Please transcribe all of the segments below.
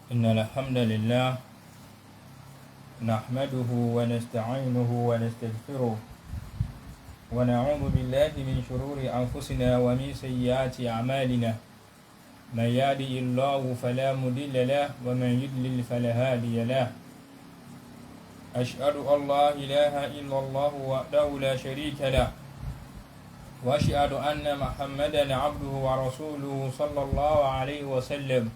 إن الحمد لله نحمده ونستعينه ونستغفره ونعوذ بالله من شرور أنفسنا ومن سيئات أعمالنا. من يهده الله فلا مضل له ومن يضلل فلا هادي له. أشهد أن لا إله إلا الله وحده لا شريك له، وأشهد أن محمدا عبده ورسوله صلى الله عليه وسلم.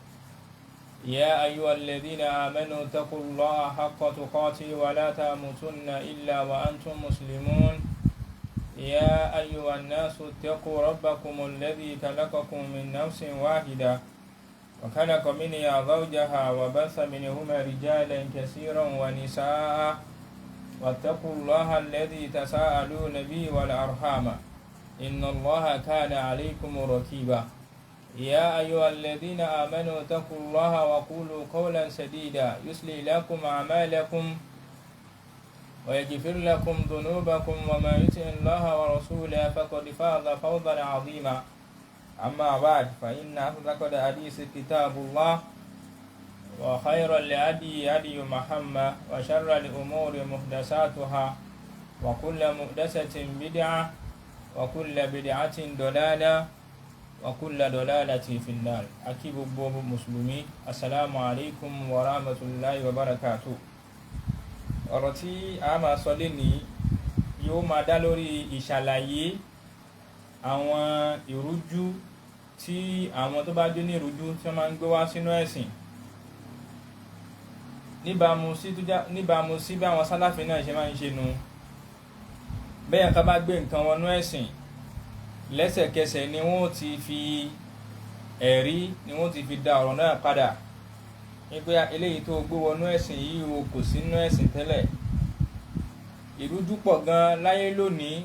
يا أيها الذين آمنوا اتقوا الله حق تقاته ولا تموتن إلا وأنتم مسلمون. يا أيها الناس اتقوا ربكم الذي خلقكم من نفس واحدة وخلق منها زوجها وبث منهما رجالا كثيرا ونساء، واتقوا الله الذي تساءلون به والأرحام إن الله كان عليكم رقيبا. يا أيها الذين آمنوا اتقوا الله وقولوا قولا سديدا يصلح لكم أعمالكم ويغفر لكم ذنوبكم، وما يطع الله ورسوله فقد فاز فوزا عظيما. أما بعد، فإن أصدق الحديث كتاب الله، وخير الهدي هدي محمد، وشر الأمور محدثاتها، وكل محدثة بدعة، وكل بدعة ضلالة، وكل ضلالة في النار. Akí gbogbo mùsùlùmí, السلام عليكم ورحمة الله وبركاته. Ọ̀rọ̀ tí a máa sọ lénìí yóò máa dá lórí ìṣàlàyé àwọn ìrújú tí àwọn tó bá jó ní ìrújú tí wọ́n máa ń gbé wá sínú ẹ̀sìn, níbàámu sí bí àwọn sálàfí náà ṣe máa ń ṣe nu. Bẹ́ẹ̀ ká bá gbé nǹkan wọnú ẹ̀sìn, lẹ́sẹ̀kẹsẹ̀ ni wọ́n ti fi ẹ̀rí, ni wọ́n ti fi da ọ̀rọ̀ náà padà wípé eléyìí tó gbé wọnú ẹ̀sìn yìí o, kò sí nínú ẹ̀sìn tẹ́lẹ̀. Ìrújú pọ̀ gan láyé lónìí,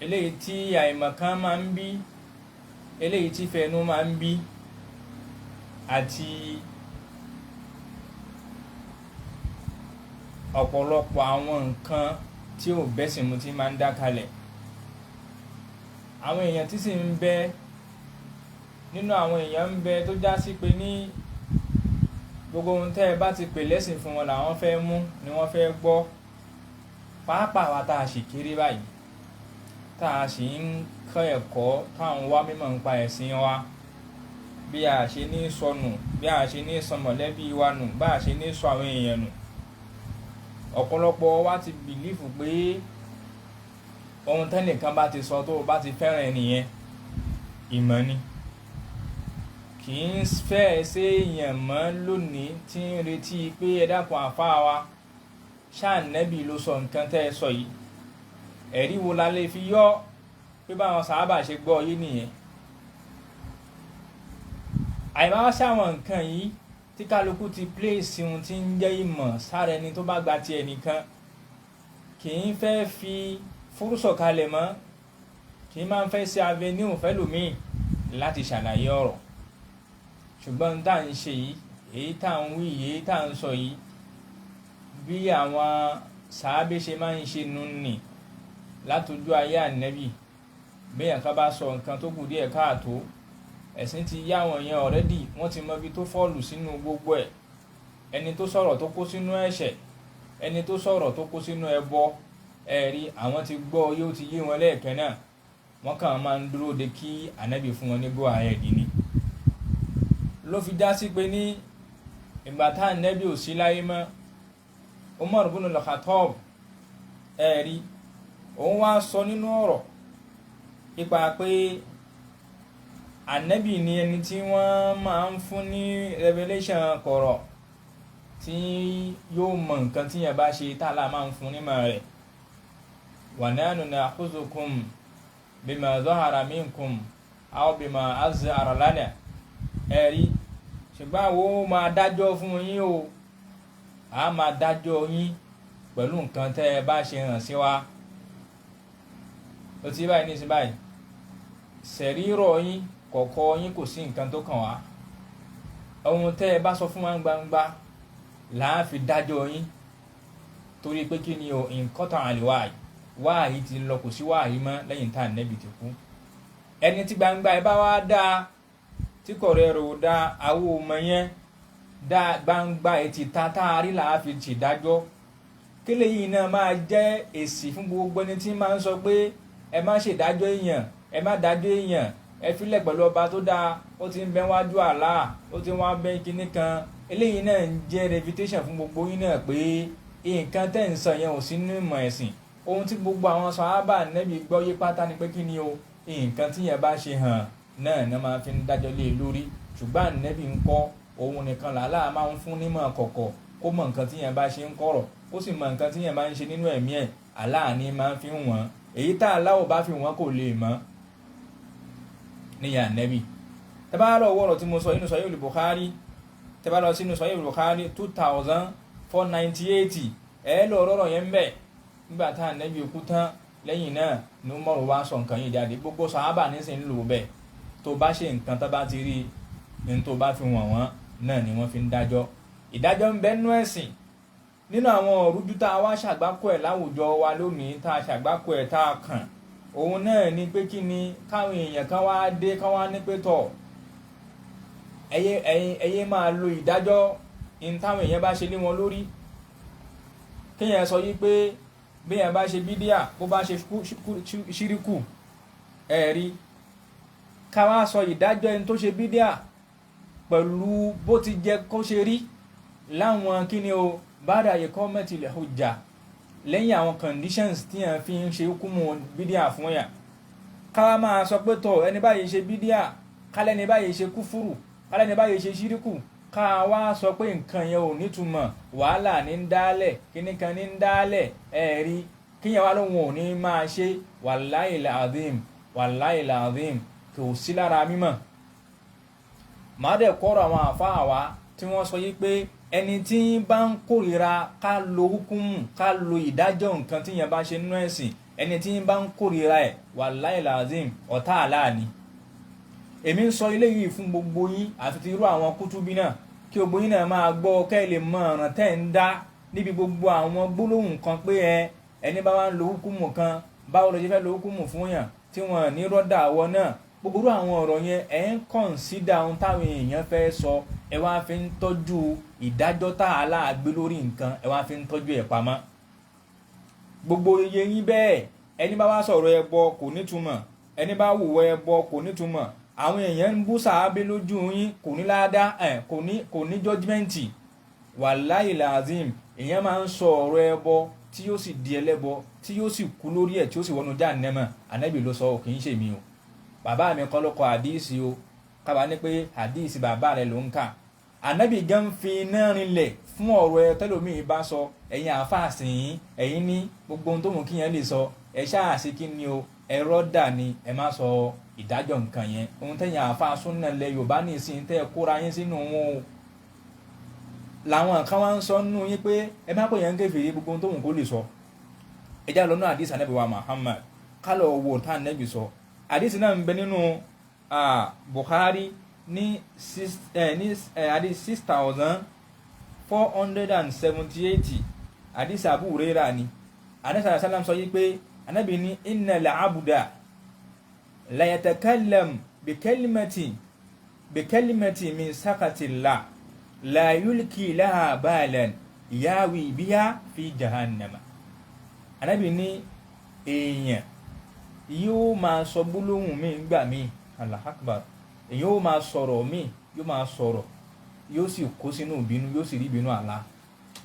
eléyìí tí àìmọ̀kan máa ń bí, eléyìí tí fẹnu máa ń bí, àti ọ̀pọ̀lọpọ̀ àwọn nǹkan tí ò bẹ́sìn mu tí máa ń dá kalẹ̀. Àwọn èèyàn tí sì ń bẹ nínú àwọn èèyàn ń bẹ tó já sí pé ní gbogbo ohun tẹ́ ẹ bá ti pè lẹ́sìn fún wọn làwọn fẹ́ mú, ni wọ́n fẹ́ gbọ́. Pàápàá wa tá a sì kéré báyìí, tá a sì ń kọ́ ẹ̀kọ́, tá à ń wá mímọ̀ nípa ẹ̀sìn wa, bí a ṣe ní sọnù, bí a ṣe ní sọ mọ̀lẹ́bí wa nù, bá a ṣe ní sọ àwọn èèyàn nù. Ọ̀pọ̀lọpọ̀ wa ti believe pé ohun tẹ́nìkan bá ti sọ, tó o bá ti fẹ́ràn ẹnìyẹn, ìmọ̀ ni. Kì í fẹ́ ṣe èèyàn mọ́ lónìí tí ń retí pé ẹ dákun, àfáà wa, ṣáà nẹ́bì ló sọ nǹkan tẹ́ ẹ sọ yìí, ẹ̀rí wo la lè fi yọ pé báwọn sàábà ṣe gbọ́ yé nìyẹn? Àìmáa ṣàwọn nǹkan yìí tí kálukú ti place ohun tí ń jẹ́ ìmọ̀ sára ẹni tó bá gba tiẹ̀ nìkan, kì í fẹ́ fi fúrúsọ̀ kalẹ̀ mọ́, kì í máa ń fẹ́ ṣe avenue fẹ́lòmíì láti ṣàlàyé ọ̀rọ̀. Ṣùgbọ́n tá à ń ṣe yìí, èyí tá à ń wí yìí, èyí tá à ń sọ yìí, bí àwọn sàábé ṣe máa ń ṣe nù nì látọjú ayé ànẹ́bì. Béèyàn ká bá sọ nǹkan tó kù díẹ̀ káàtó, ẹ̀sìn ti yá àwọn èèyàn already, wọ́n ti mọ ibi tó fall sínú gbogbo ẹ̀. Ẹni tó sọ̀rọ̀ tó kó sínú ẹ̀ṣẹ̀, ẹni tó sọ̀rọ̀ tó kó sínú ẹbọ, ẹ̀rí àwọn ti gbọ́, yóò ti yé wọn lẹ́ẹ̀kan náà. Wọ́n kàn máa ń dúró de kí ànábì fún wọn ní go ahead ni. Ló fi já sí pé ní ìgbà tá ànábì ò sí láyé mọ́, Umar ibn al-Khattab, ẹ̀rí òun wá sọ nínú ọ̀rọ̀ ipa pé ànábì ni ẹni tí wọ́n máa ń fún ní revelation kọ̀rọ̀, tí yóò mọ nǹkan tí yẹn bá ṣe, tá a lá máa ń fún nímọ̀ rẹ̀. Wa nahnu na'khudhukum bima zahara minkum aw bima azhara lana. Ẹ̀rí, ṣùgbọ́n àwọn ó máa dájọ́ fún yín o, a máa dájọ́ yín pẹ̀lú nǹkan tẹ́ ẹ bá ṣe hàn sí wa. Ó ti báyìí ní ìsìn báyìí, sẹ̀rírọ̀ yín, kọ̀ọ̀kọ̀ yín, kò sí nǹkan tó kàn wá. Ohun tẹ́ ẹ bá sọ fún wa gbangba là á fi dájọ́ yín. Torí pé kí ni o? Nǹkan tàn àlè wáyìí, wáyìí ti lọ, kò sí wáyìí mọ́ lẹ́yìn tá ànẹ́bì ti kú. Ẹni tí gbangba ẹ bá wá dáa, tí kọ̀rẹ́ rò dáa, àwo ọmọ yẹn. Dá gbangba etí ta tá a rí là á fi ṣèdájọ́. Kílè yìí náà máa jẹ́ èsì fún gbogbo ẹni tí máa ń sọ pé ẹ má ṣèdájọ́ èèyàn, ẹ má dájọ́ èèyàn, ẹ filẹ̀ pẹ̀lú ọba tó dáa, ó ti ń bẹ wájú àlá, ó ti wá bẹ kinní kan. Eléyìí náà ń jẹ́ reputation fún gbogbo yín náà pé nǹkan tẹ́ ń sọ yẹn ò sí nínú ìmọ̀ ẹ̀sìn. Ohun tí gbogbo àwọn sàhábà Nẹ́bí gbọ́ yé pátá ni pé kí ni o, nǹkan tí yẹn bá ṣe hàn náà ni wọ́n máa fi ń dájọ́ lé e lórí. Ṣùgbọ́n Ànẹ́bí ń kọ́ òun nìkan làálàá máa ń fún nímọ̀ kọ̀kọ̀, kó mọ nǹkan tí yẹn bá ṣe ń kọ̀rọ̀, ó sì mọ nǹkan tí yẹn bá ń ṣe nínú ẹ̀mí ẹ̀. Allah ni máa ń fi wọ́n. Èyí tá Allah ò bá fi wọ́n kò lè mọ̀ níyà Ànẹ́bí. Tẹ́ bá lọ wọ̀rọ̀ tí mo sọ nínú Sahih Bukhari, tẹ́ bá lọ sínú Sahih Bukhari 2498, ẹ lọ rọrọ yẹn bẹ́ẹ̀. Nígbà tá Ànẹ́bí kú tán, lẹ́yìn náà ni Umaru wá sọ nǹkan yìí jáde. Gbogbo sàhábà nísìnyí ń lò bẹ́ẹ̀. Tó bá ṣe nǹkan tó bá ti rí ní tó bá fi wọ̀n wọ́n náà ni wọ́n fi ń dájọ́. Ìdájọ́ ń bẹ nínú ẹ̀sìn. Nínú àwọn òrújú tá a wá ṣàgbákò ẹ̀ láwùjọ wa lónìí, tá a ṣàgbákò ẹ̀ tá a kàn, òun náà ni pé kí ni káwọn èèyàn kan wá dé kán wá ní pé tọ̀, ẹyẹ máa lo ìdájọ́ ní táwọn èèyàn bá ṣe lé wọn lórí. Kéèyàn sọ yí pé bí èèyàn bá ṣe bídíà, bó bá ṣe ṣíríkù, ẹ̀rí ká wá sọ ìdájọ́ ẹni tó ṣe bídíà pẹ̀lú bó ti jẹ́ kó ṣe rí láwọn kíni o bada iqamatil hujja, lẹ́yìn àwọn conditions tí yẹn fi ń ṣe hukumu bídíà fún yà. Ká wá máa sọ pé tọ̀, ẹni báyìí ṣe bídíà, kálẹ́ni báyìí ṣe kúfúrù, kálẹ́ni báyìí ṣe ṣíríkù, ká wá sọ pé nǹkan yẹn ò nítumọ̀, wàhálà ní ń dálẹ̀, kíní kan ní ń dálẹ̀, ẹ̀rí kíyẹn wá lóhun ò ní máa ṣe. Wàláhì làdìm, wàláhì làdìm, kò sí lára mímọ̀. Màá dẹ̀ kọ́rọ̀ àwọn àfáà wa tí wọ́n sọ yí pé ẹni tí bá ń kórìíra ká lo hukumu, ká lo ìdájọ́ nǹkan tí yẹn bá ṣe nínú ẹ̀sìn, ẹni tí bá ń kórìíra ẹ̀, wàláhì làdìm, ọ̀tá àlá ni. Èmi ń sọ eléyìí fún gbogbo yín àti ti irú àwọn kútúbí náà, kí gbogbo yín náà máa gbọ́ kẹ́ ẹ lè mọ ọ̀ràn tẹ́ ń dá níbi gbogbo àwọn gbólóhùn kan pé ẹni bá wá ń lo hukumu kan, báwo ló ṣe fẹ́ lo hukumu fún yàn tí wọ́n ní rọ́dà àwọ̀ náà. Gbogbo irú àwọn ọ̀rọ̀ yẹn ẹ̀ ń kọ̀nsídà ohun táwọn èèyàn fẹ́ sọ, ẹ wá fi ń tọ́jú ìdájọ́ tá a láàgbé lórí nǹkan, ẹ wá fi ń tọ́jú ẹ̀ pamọ́. Gbogbo iye yín bẹ́ẹ̀, ẹni bá wá sọ̀rọ̀ ẹbọ kò nítumọ̀, ẹni bá wùwọ́ ẹbọ kò nítumọ̀, àwọn èèyàn ń bú sàábé lójú yín kò ní ládá, kò ní jọ́jìmẹ́ǹtì. Wàláhì làzim, èèyàn máa ń sọ ọ̀rọ̀ ẹbọ tí yóò sì di ẹlẹ́bọ, tí yóò sì kú lórí ẹ̀, tí ó sì wọnú Jahannama. Ànábì ló sọ, kì í ṣe mi o, bàbá mi kọ́ ló kọ àdíìsì o, kábàá ní pé àdíìsì bàbá rẹ̀ ló ń kà. Ànábì gan fi iná rinlẹ̀ fún ọ̀rọ̀ ẹ tẹ́lòmíì bá sọ. Ẹ̀yin àáfàá sìn, ẹ̀yin ní gbogbo ohun tó mú kí yẹn lè sọ, ẹ ṣáà ṣe kí ni o, ẹ̀rọ dà ni, ẹ má sọ ìdájọ́ nǹkan yẹn. Ohun tẹ̀yìn àáfàá súnà lẹ Yorùbá nìsín tẹ́ ẹ kóra yín sínú wọn o, làwọn kan wá ń sọ nínú yín pé ẹ má pè yẹn ń kèfèrí, gbogbo ohun tó mú kó lè sọ. Ẹ já lọ́nà àdìsí Ànábì wa Muhammad, ká lọ wo tá Ànábì sọ. Àdìsí náà ń bẹ nínú Bukhari ní àdìsí 6478, àdìsí Abu Hurairah ni. Ànábì sallam sọ yí pé Ànábì ní innal abda la yatakallam bikalimati min sakatillah la yulki laha balan yawi biha fi jahannama. Ànábì ní èèyàn yóò máa sọ gbólóhùn mi gbà mí, Allahu Akbar, èèyàn yóò máa sọ̀rọ̀ mí, yóò máa sọ̀rọ̀, yóò sì kó sínú ìbínú, yóò sì rí ìbínú àlá.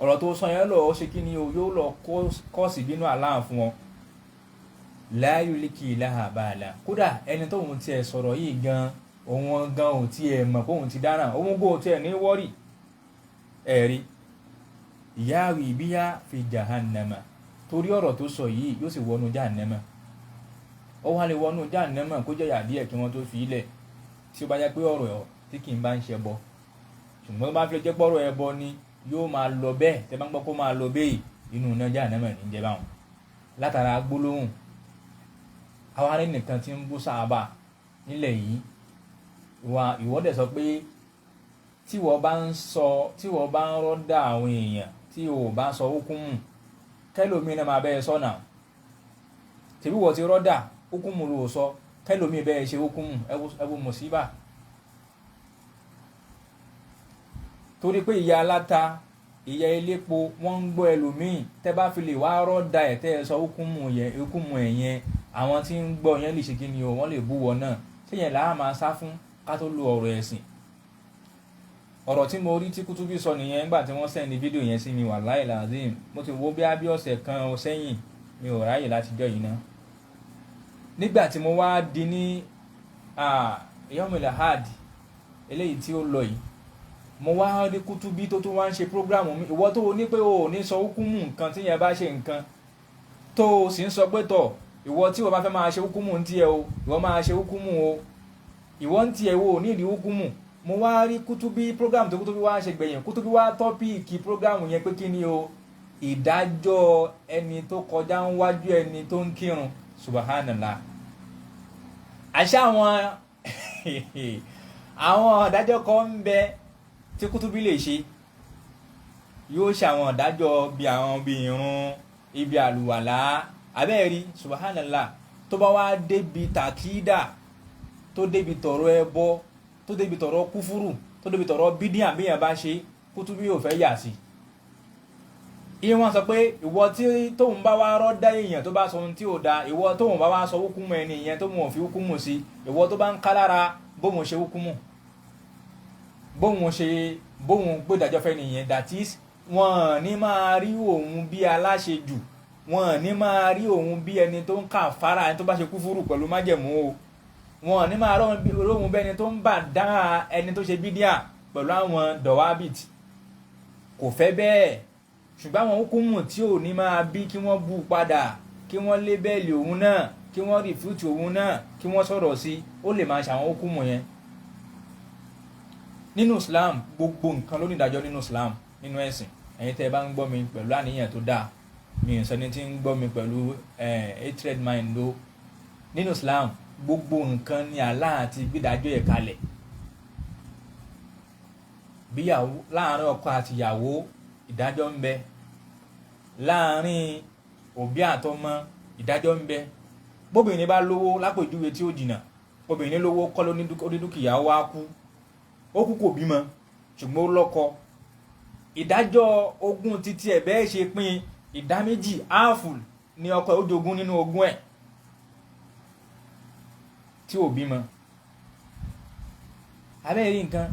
Ọ̀rọ̀ tó sọ yẹn lọ ṣe kí ni o, yóò lọ kọ́ọ̀sì ìbínú àlá fún ọ. La yulki laha bala, kódà ẹni tóun tiẹ̀ sọ̀rọ̀ yìí gan, òun gan ò tiẹ̀ mọ̀ kóun ti dáràn, òun kò tiẹ̀ ní wọ́rì. Ẹ̀rí yawi biha fi jahannama, torí ọ̀rọ̀ tó sọ yìí yóò sì wọnú jahannama. Ó wá lè wọnú jahannama kó jẹ́ yà díẹ̀ kí wọ́n tó fi ilẹ̀, tí ó bá jẹ́ pé ọ̀rọ̀ tí kì í bá ń ṣe bọ. Ṣùgbọ́n tó bá fi jẹ́ pọ̀rọ̀ ẹbọ ni, yóò máa lọ bẹ́ẹ̀. Tẹ́ bá ń gbọ́ kó máa lọ bẹ́ẹ̀, inú iná jahannama ní jẹ́ báwọn. Látara gbólóhùn àwọn ará nìkan tí ń bú sábà nílẹ̀ yìí, ìwọ dẹ̀ sọ pé tí wọ́n bá ń sọ, tí wọ́n bá ń rọ́dà àwọn èèyàn, tí o bá sọ hukumu, kẹ́lòmíì náà máa bẹ́ẹ̀ sọ̀nà. Tèbí wọ́n ti rọ́dà hukumu ló sọ, kẹ́lòmíì bẹ́ẹ̀ ṣe hukumu, ẹ wo mùsíbà. Torí pé ìyá aláta, ìyá elépo, wọ́n ń gbọ́ ẹlòmíì. Tẹ́ bá fi lè wá rọ́ọ̀dà ẹ̀ tẹ́ ẹ sọ hukumu ẹ̀ yẹn, àwọn tí ń gbọ́ yẹn lè ṣe kí ni o, wọ́n lè bú wọn náà. Ṣé yẹn làá máa sá fún ká tó lo ọ̀rọ̀ ẹ̀sìn? Ọ̀rọ̀ tí mo rí tí Kutubi sọ nìyẹn nígbà tí wọ́n send fídíò yẹn sí mi. Wàláì làzim, mo ti wo bí ọ̀sẹ̀ kan sẹ́yìn, mi ò ráyè láti jọ yìí náà. Nígbà tí mo wá di ní yomil ahad eléyìí tí ó lọ yìí, mo wá rí Kutubi tó tún wá ń ṣe prógráàmù mi. Ìwọ tó o ní pé o ò ní sọ hukumu nǹkan tí yẹn bá ṣe nǹkan, tó o sì ń sọ pé tọ̀, ìwọ tí o bá fẹ́ máa ṣe hukumu ń tiẹ̀ o, ìwọ máa ṣe hukumu o, ìwọ ń tiẹ̀ o ò ní ìdí hukumu. Mo wá rí Kutubi program tó Kutubi wá ṣe gbẹ̀yìn. Kutubi wá topic program yẹn pé kí ni o, ìdájọ́ ẹni tó kọjá ń wájú ẹni tó ń kírun. Subhanallah. Àṣà àwọn ìdájọ́ kan ń bẹ tí Kutubi lè ṣe. Yóò ṣe àwọn ìdájọ́ bí àwọn bí irun, ibi àlùwàlá, abẹ́ẹ̀rí. Subhanallah. Tó bá wá débi tàkídà, tó débi tọ̀rọ̀ ẹbọ, tó débi tọ̀rọ̀ kúfúrù, tó débi tọ̀rọ̀ bídíà, bí yẹn bá ṣe, Kutubi yóò fẹ́ yà sí. Iye wọn sọ pé ìwọ tí tóun bá wá rọ́dá èèyàn tó bá sọ ohun tí ò da, ìwọ tóun bá wá sọ hukumu ẹni ìyẹn tó mú òfin hukumu sí, ìwọ tó bá ń ká lára bóun ṣe hukumu, bóun ṣe bóun gbẹ́dàjọ́ fẹ́ nìyẹn, that is, wọn ní máa rí òun bí aláṣejù, wọn ní máa rí òun bí ẹni tó ń kà fara ẹni tó bá ṣe kúfúrú pẹ̀lú májẹ̀mú o, wọn ní máa róhun bí ẹni tó ń bà dá ẹni tó ṣe bídíà pẹ̀lú àwọn dọ̀wábìt. Kò fẹ́ bẹ́ẹ̀. Ṣùgbọ́n àwọn hukumu tí ò ní máa bí kí wọ́n bú padà, kí wọ́n lébẹ̀lì òun náà, kí wọ́n rìfútì òun náà, kí wọ́n sọ̀rọ̀ sí, ó lè máa ṣàwọn hukumu yẹn. Nínú Islam, gbogbo nǹkan ló ní ìdájọ́ nínú Islam, nínú ẹ̀sìn. Ẹ̀yin tẹ́ ẹ bá ń gbọ́ mi pẹ̀lú àníyàn tó dáa, mi ò sẹ́ni tí ń gbọ́ mi pẹ̀lú hatred mind o. Nínú Islam, gbogbo nǹkan ni Allah ti gbídájọ́ ẹ̀ kalẹ̀. Bíyàwó, láàárín ọkọ àti ìyàwó, ìdájọ́ ń bẹ. Láàárín òbí àtọmọ, ìdájọ́ ń bẹ. Bóbìnrin bá lówó lápèjúwe tí ó jìnà, obìnrin lówó kọ́ ló ní dúkìá, wá kú, ó kú kò bímọ, ṣùgbọ́n ó lọ́kọ. Ìdájọ́ ogún títí ẹ̀ bẹ́ẹ̀ ṣe pín ìdá méjì, áàfù ni ọkọ ẹ̀ ó jogún nínú ogún ẹ̀ tí ò bímọ. Abẹ́rẹ́ rí nǹkan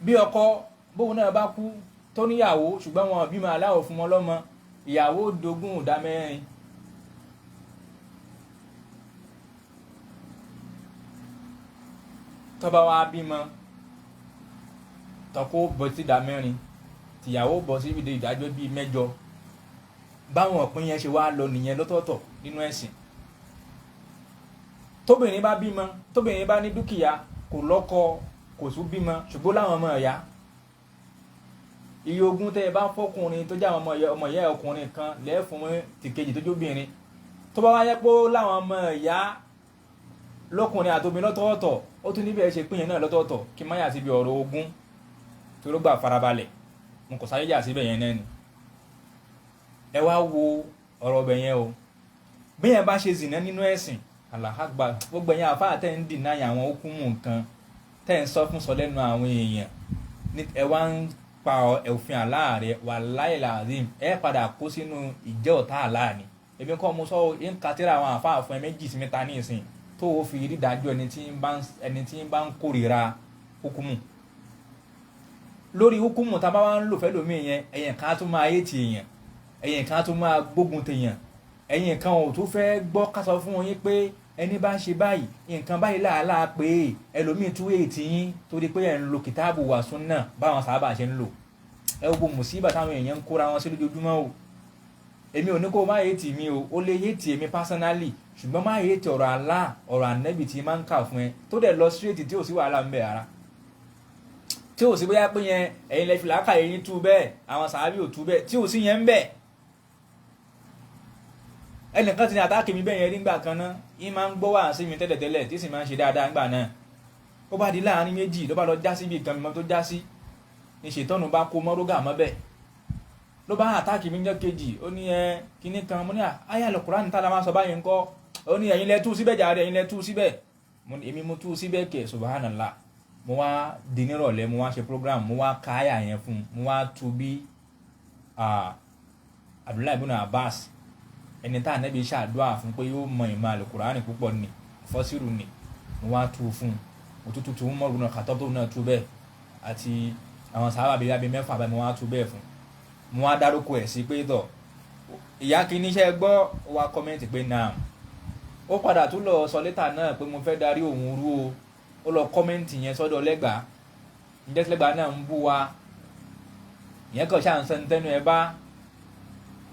bí ọkọ bóun náà bá kú tó níyàwó, ṣùgbọ́n wọn bímọ, aláwọ̀ fún wọn lọ́mọ, ìyàwó dogún ìdá mẹ́rin. Tó bá wá bímọ, tọkọ bọ́ sí ìdá mẹ́rin, tìyàwó bọ́ sí ìdí ìdájọ́ bíi mẹ́jọ. Báwọn òpin yẹn ṣe wá lọ nìyẹn lọ́tọ̀ọ̀tọ̀ nínú ẹ̀sìn. Tóbìnrin bá bímọ, tóbìnrin bá ní dúkìá, kò lọ́kọ, kò tún bímọ, ṣùgbọ́n láwọn ọmọ ìyá, iye ogún tẹ́ ẹ bá fọkùnrin tó jẹ́ àwọn ọmọ ìyá ọkùnrin kan lẹ́ẹ̀fún tìkejì tó jóbìnrin. Tó bá wáyé pé láwọn ọmọ ìyá lọ́kùnrin àtobìnrin lọ́tọ̀ọ̀tọ̀, ó tún níbẹ̀ ṣe pín yẹn náà lọ́tọ̀ọ̀tọ̀. Kí má yà síbi ọ̀rọ̀ ogún tó ló gbà farabalẹ̀, mo kò sáré yà síbẹ̀ yẹn náà ni. Ẹ wá wo ọ̀rọ̀ ọbẹ̀ yẹn o. Bí yẹn bá ṣe zìnà nínú ẹ̀sìn, Allahu Akbar, gbogbo ẹ̀yin àfáà tẹ́ ń dìnnà àwọn hukumu nǹkan tẹ́ ń sọ fún sọ lẹ́nu àwọn èèyàn, ẹ wá ń pa òfin Allah rẹ, wallahi lazim, ẹ padà kó sínú ìjẹ́ ọ̀tá Allah ni. Èmi kọ́ mo sọ ń ka tíra àwọn àfáà fún ẹ méjì sí mẹ́ta ní ìsìn tó o fi rí dájú ẹni tí ń bá ń kórìíra hukumu. Lórí hukumu tá a bá wá ń lò fẹ́ lómi yẹn, ẹ̀yìn kan tún máa yé ti èèyàn, ẹ̀yìn kan tún máa gbógun tèèyàn, ẹ̀yìn kan ò tún fẹ́ gbọ́ ká sọ fún yín pé ẹni bá ń ṣe báyìí nǹkan báyìí làálàá pé ẹlòmíì tún èyí yín torí pé ẹ̀ ń lo kìtáàbù wà súnà báwọn sábà ṣe ń lò. Ẹ wo mùsíbà táwọn èèyàn ń kóra wọn sí lójoojúmọ́ o. Èmi ò ní kó má yé tì mí o, ó lè yé tì èmi personally, ṣùgbọ́n má yé tì ọ̀rọ̀ Allah, ọ̀rọ̀ ànẹ́bì tí máa ń kà fún ẹ tó dẹ̀ lọ straight tí ò sí wàhálà ń bẹ̀ rárá, tí ò sí bóyá pé yẹn ẹ̀yin lẹ fi làákàyè yín tú bẹ́ẹ̀, àwọn sàábì ò tú bẹ́ẹ̀, tí ò sí yẹn ń bẹ̀. Ẹnìkan ti ní àtàkì mi bẹ́ẹ̀ yẹn rí ngbà kan náà, yín máa ń gbọ́ wá sí mi tẹ́lẹ̀tẹ́lẹ̀ tí sì máa ń ṣe dáadáa ngbà náà. Ó bá di láàrin méjì ló bá lọ já síbi ìkan mímọ́ tó já sí ní ṣètọ́nù bá kó mọ́rógà mọ́ bẹ́ẹ̀ ló bá àtàkì mi jọ́ kejì. Ó ní ẹ kíní kan, mo ní àyà Al-Kùránì tá a máa sọ báyìí ńkọ́. Ó ní ẹ̀yin lẹ tú síbẹ̀ jàre, ẹ̀yin lẹ tú síbẹ̀. Èmi mo tú síbẹ̀ kẹ̀, subhanallah. Mo wá di nírọ̀lẹ́, mo wá ṣe program, mo wá ka àyà yẹn fún un, mo wá tu bí Abdullahi ibn Abbas, ẹni tá ànábì ṣàdúrà fún pé yóò mọ ìmọ̀ àlùkùránì púpọ̀ ni, fọ́sírù ni, mo wá tu fún un. Mo tún tu Umar ibn Khattab tó náà tu bẹ́ẹ̀, àti àwọn sàhábà bíi abẹ mẹ́fà báyìí, mo wá tu bẹ́ẹ̀ fún un. Mo wá dárúkọ ẹ̀ sí pé tọ̀, ìyá kìíní iṣẹ́ gbọ́, ó wá comment pé naam. Ó padà tún lọ sọ létà náà pé mo fẹ́ darí òun rú o. Ó lọ comment yẹn sọ́dọ̀ lẹ́gbàá, ǹjẹ́ tí lẹ́gbàá náà ń bú wa, ìyẹn kàn ṣáà ń sẹ́ni tẹ́nu ẹ bá.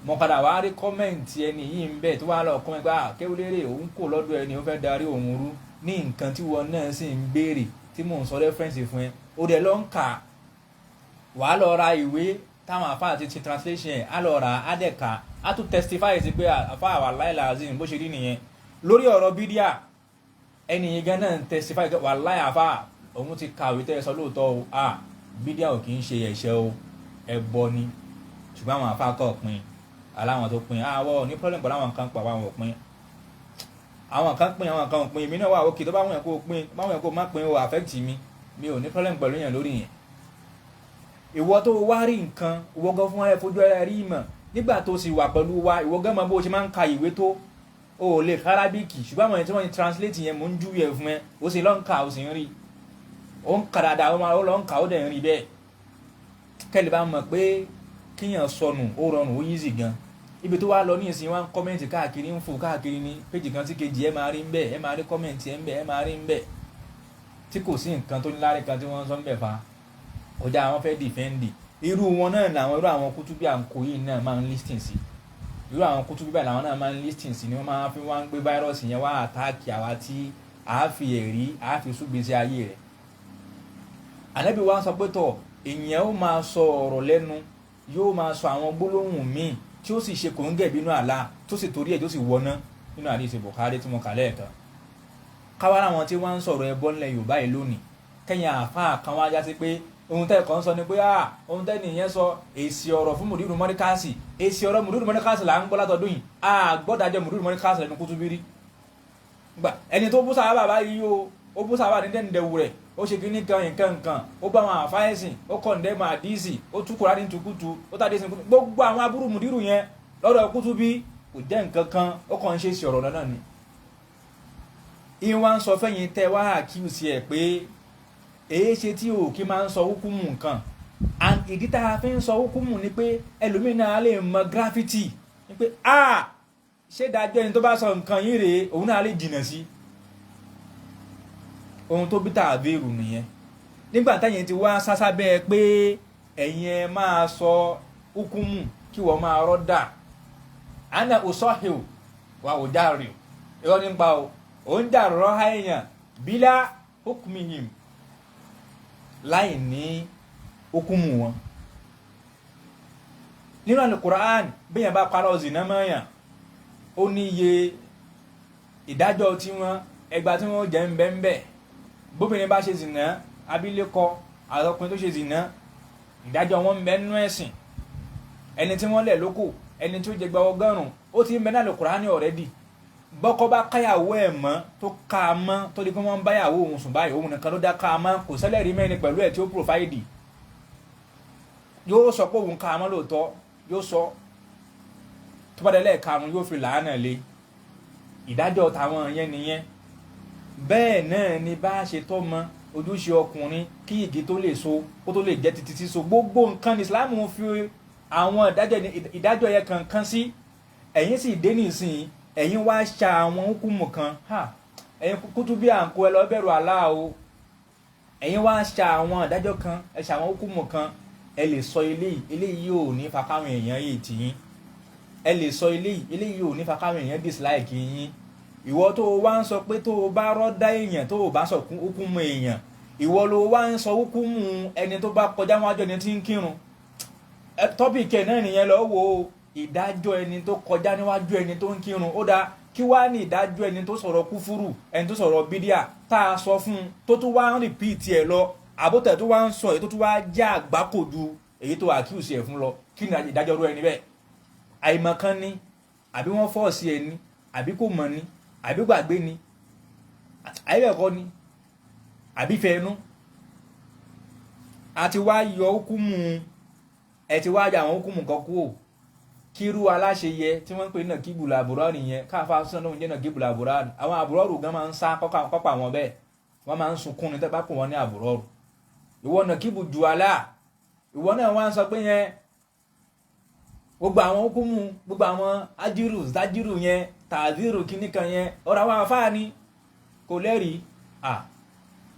Mo padà wá rí comment ẹni yìí ń bẹ̀ tó wá lọ comment pé Kéwúlérè òun kò lọ́dọ̀ ẹni ó fẹ́ darí òun rú ní nǹkan tí wọn náà sì ń béèrè tí mò ń sọ reference fún ẹ. Ó dẹ̀ lọ ń kà, wàá lọ ra ìwé táwọn àfáà ti ṣe translation ẹ̀, á lọ rà á, dẹ̀ kà á, tún testify sí pé àfáà wàláì làzim bó ṣe rí nìyẹn. Lórí ọ̀rọ̀ bídíà, ẹni yìí gan náà testify pé wàláì àfáà òun ti kàwé tẹ́ ẹ sọ lóòótọ́ o, bídíà ò kì í ṣe ẹ̀ṣẹ̀ o, ẹbọ ni. Ṣùgbọ́n àwọn àfáà kọ̀ pin aláwọn tó pin àwọ̀ ní problem pẹ̀lú àwọn kan pa àwọn òpin, àwọn kan pin, àwọn kan ò pin. Èmi náà wà òkè tó bá wọn kó pin, bá wọn kó má pin o, affect mi, mi ò ní problem pẹ̀lú yẹn lórí yẹn. Ìwọ tó wá rí nǹkan, ìwọ gan fún ẹ fojú ẹ rí ìmọ̀ nígbà tó sì wà pẹ̀lú wa, ìwọ gan mọ bó ṣe máa ń ka ìwé tó o ò lè kárábíkì, ṣùgbọ́n àwọn ẹni tí wọ́n ti translate yẹn, mò ń júwe ẹ̀ fún ẹ, ó sì lọ ń kà, ó sì ń rí, ó ń kà dáadáa, ó lọ ń kà, ó dẹ̀ ń rí bẹ́ẹ̀. Kẹ́lẹ́ bá mọ̀ pé kíyàn sọnù ó rọrùn, ó easy gan. Ibi tó wá lọ ní ìsìn, wá ń comment káàkiri, ń fò káàkiri ní péjì kan sí kejì, ẹ máa rí ń bẹ̀, ẹ máa rí comment ẹ ń bẹ̀, ẹ máa rí ń bẹ̀, tí kò sí nǹkan tó ní láre kan tí wọ́n ń sọ ń bẹ̀ fa kọjá àwọn fẹ́ defend. Irú wọn náà làwọn irú àwọn kútúbí àǹkó yìí náà máa ń listen sí. Irú àwọn kútúbí báyìí làwọn náà máa ń listen sí, ni wọ́n máa fi wá ń gbé virus yẹn wá attack àwa tí a fi ẹ̀rí a fi súgbèsè ayé rẹ̀. Ànábì wa sọ pé tọ̀, èèyàn ó máa sọ ọ̀rọ̀ lẹ́nu, yóò máa sọ àwọn gbólóhùn míì tí ó sì ṣe kòńgẹ́ bínú àlá, tó sì torí ẹ̀ tó sì wọná, nínú àdìsí Bukhari tí mo kà lẹ́ẹ̀kan. Káwá láwọn tí wọ́n ń sọ̀rọ̀ ẹbọ ńlẹ̀ Yorùbá yìí lónìí, kẹ́yìn àáfàá kan wá já sí pé ohun tẹ́ kàn ń sọ ni pé ohun tẹ́ nìyẹn sọ, èsì ọ̀rọ̀ fún mùdírù mọ́ríkàsì, èsì ọ̀rọ̀ mùdírù mọ́ríkàsì là ń gbọ́ látọdún yìí. A gbọ́dájọ́ mùdírù mọ́ríkàsì lẹ́nu kútúbírí gbà. Ẹni tó bú sábà báyìí o, ó bú sábà ní dẹ́nudẹ́wù rẹ̀, ó ṣe kíní kan nǹkan nǹkan, ó bá àwọn àfáìsìn, ó condemn àdísì, ó tú Kùránì tukutu, ó tàdé sí gbogbo àwọn aburú mùdírù yẹn lọ́dọ̀ kútúbí kò jẹ́ nǹkan kan, ó kàn ń ṣe èsì ọ̀rọ̀ náà ni. Ìwọ́n wá ń sọ fẹ́yìn tẹ́ wá àkíyèsí ẹ̀ pé èé ṣe tí o kí máa ń sọ hukumu nǹkan, and ìdí tá a fi ń sọ hukumu ni pé ẹlòmíín náà lè mọ gravity ni pé a ṣé dájọ́ ẹni tó bá sọ nǹkan yìí rèé, òun náà lè jìnnà sí ohun tó bí tàbíìrù nìyẹn. Nígbà táyẹn ti wá sásá bẹ́ẹ̀ pé ẹ̀yin ẹ máa sọ hukumu kí wọ́n máa rọ́dà ana usọ́hìl wà ò dáre irọ́ nípa o, ò ń dà rọ́há èèyàn bílá hukmihim, láì ní hukumu wọn. Nínú Al-Qur'an, bẹ́yàn bá parọ́ zìnà mọ́yàn, ó ní iye ìdájọ́ tí wọ́n ẹgbà tí wọ́n jẹ́ ń bẹ́ ń bẹ́. Bóbìnrin bá ṣe zìnà, abilékọ àtọkùnrin tó ṣe zìnà, ìdájọ́ wọn ń bẹ nínú ẹ̀sìn. Ẹni tí wọ́n lẹ̀ lóko, ẹni tí ó jẹ gba 100, ó ti ń bẹ ní Al-Qur'ani already. Bọ́kọ bá káyàwó ẹ̀ mọ́, tó ká a mọ́, tó di pé wọ́n ń báyàwó òun sùn báyìí, òun nìkan ló dá ká a mọ́, kò sẹ́lẹ̀rí mẹ́rin pẹ̀lú ẹ̀ tí ó provide, yóò sọ pé òun ká a mọ́ lóòótọ́, yóò sọ tó bá dé lẹ́ẹ̀karùn, yóò fi làánà lé. Ìdájọ́ tàwọn yẹn nìyẹn. Bẹ́ẹ̀ náà ni bá a ṣe tọ́ mọ ojúṣe ọkùnrin kí igi tó lè so, kó tó lè jẹ́ títí síso. Gbogbo nǹkan ní Islam fi àwọn ìdájọ́ yẹn kankan sí. Ẹ̀yin sì dé nísìnyí, ẹ̀yin wá ṣa àwọn hukumu kan. Ẹ̀yin kútúbí à ń kó ẹ lọ bẹ̀rù Allah o. Ẹ̀yin wá ṣa àwọn ìdájọ́ kan, ẹ ṣa àwọn hukumu kan. Ẹ lè sọ eléyìí, eléyìí ò ní fa káwọn èèyàn yìí tì yín. Ẹ lè sọ eléyìí, eléyìí ò ní fa káwọn èèyàn dislike yín. Ìwọ tó o wá ń sọ pé tó o bá rọ́dá èèyàn, tó o bá sọ hukumu èèyàn, ìwọ ló wá ń sọ hukumu ẹni tó bá kọjá wájú ẹni tí ń kírun. Topic ẹ̀ náà nìyẹn. Lọ wo ìdájọ́ ẹni tó kọjá níwájú ẹni tó ń kírun. Ó dáa, kí wá ní ìdájọ́ ẹni tó sọ̀rọ̀ kúfúrù, ẹni tó sọ̀rọ̀ bídíà, tá a sọ fún un tó tún wá ń repeat ẹ̀ lọ, àbótẹ̀ tó wá ń sọ èyí tó tún wá jẹ́ àgbákò ju èyí tó accuse ẹ̀ fún lọ? Kí ni ìdájọ́ rú ẹni bẹ́ẹ̀? Àìmọ̀kan ni, àbí wọ́n force ẹ ni, àbí kò mọ̀ ni, àbí gbàgbé ni, àbí ẹ̀kọ́ ni, àbí fẹ́ẹ́nu. Àti wá yọ hukumu, ẹ ti wá yọ àwọn hukumu kan kúrò. Kírú aláṣeyẹ tí wọ́n ń pè ní nàkíbù làbúrọ́ọ̀rì yẹn, káfá sọ́nà oúnjẹ nàkíbù làbúrọ́ọ̀rì, àwọn àbúrọ́ọ̀rù gan máa ń sá kọ́pà wọn bẹ́ẹ̀, wọ́n máa ń sunkún ní tẹ́pá pò wọ́n ní àbúrọ́ọ̀rù. Ìwọ nàkíbù ju alá, ìwọ náà wá ń sọ pé yẹn gbogbo àwọn hukumu, gbogbo àwọn ajiru zajiru yẹn, tàzírù kìnnìkan yẹn, ọ̀rọ̀ àwọn afáà ni kò lẹ́rìí. À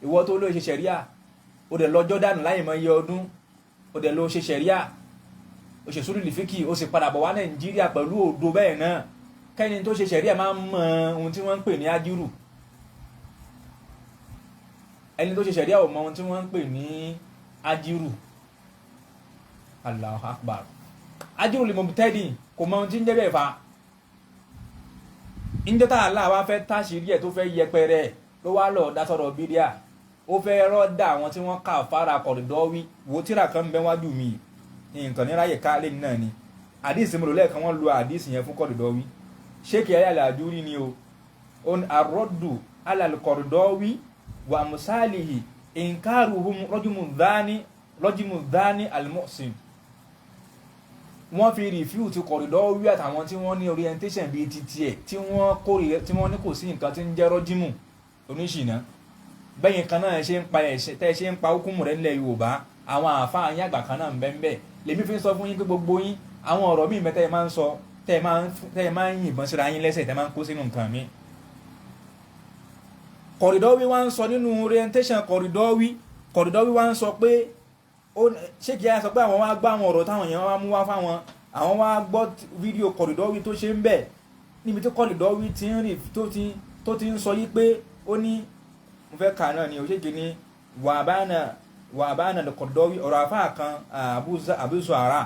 ìwọ tó lóye ṣe ṣẹ̀ríà, ó dẹ̀ lọ Jordan láì mọ iye ọdún, ó dẹ̀ lọ ṣe ṣẹ̀ríà, ó ṣe sùúrù lìfíkì, ó sì padà bọ̀ wá Nàìjíríà pẹ̀lú òdo bẹ́ẹ̀ náà. Kẹ́ni tó ṣe ṣẹ̀ríà máa ń mọ ohun tí wọ́n ń pè ní ajiru, ẹni tó ṣe ṣẹ̀ríà ò mọ ohun tí wọ́n ń pè ní ajiru. Allahu Akbar. Ajiru lè mọ tẹ́dì kò mọ ohun tí ń jẹ́ bẹ́ẹ̀ fa. Ǹjẹ́ tá àlá wa fẹ́ táṣìírí ẹ̀ tó fẹ́ yẹpẹrẹ ló wá lọ dá sọ̀rọ̀ bídíà, ó fẹ́ rọ́dà àwọn tí wọ́n kà fara kọ̀rìdọ́wí. Wo tíra kan ń bẹ wájú mi, nǹkan níráyè ká lè náà ni àdìsí mo lò lẹ́ẹ̀kan, wọ́n lo àdìsí yẹn fún kọ̀rìdọ́wí. Ṣéèkì ayé àlàjúrí ni o, àrọ́dù alàlùkọ̀rìdọ́wí wà mùsàlìhì nkaruhum rọ́jùmù dání almuhsin. Wọ́n fi rìfíù ti kọ̀rìdọ́wí àtàwọn tí wọ́n ní orientation bíi ti tiẹ̀, tí wọ́n kórè, tí wọ́n ní kò sí nǹkan tí ń jẹ́ rọ́jìmù oníṣìná. Bẹ́yìn kan náà ṣe ń pa ẹ̀ṣẹ̀ tẹ́ ṣe ń pa hukumu rẹ̀ nílẹ̀ Yorùbá, àwọn àáfàá yín àgbà kan náà ń bẹ ń bẹ. Lèmi fi ń sọ fún yín pé gbogbo yín, àwọn ọ̀rọ̀ míì mẹ́tẹ́ ẹ máa ń sọ, tẹ́ ẹ máa ń yìnbọn síra yín lẹ́sẹ̀, tẹ́ ẹ máa ń kó sínú nǹkan mi. Kọ̀rìdọ́wí wá ń sọ nínú orientation kọ̀rìdọ́wí, kọ̀rìdọ́wí wá ń sọ pé ṣé kí á sọ pé àwọn wá gbọ́ àwọn ọ̀rọ̀ táwọn èèyàn wá mú wá fáwọn, àwọn wá gbọ́ fídíò kọ̀rìdọ́wí tó ṣe ń bẹ̀, níbi tí kọ̀rìdọ́wí ti ń rìn tó ti ń sọ yí pé ó ní mo fẹ́ kà náà ni òṣèké ní wàbánà kọ̀dọ́wí ọ̀rọ̀ àfáà kan Abu Zuhara,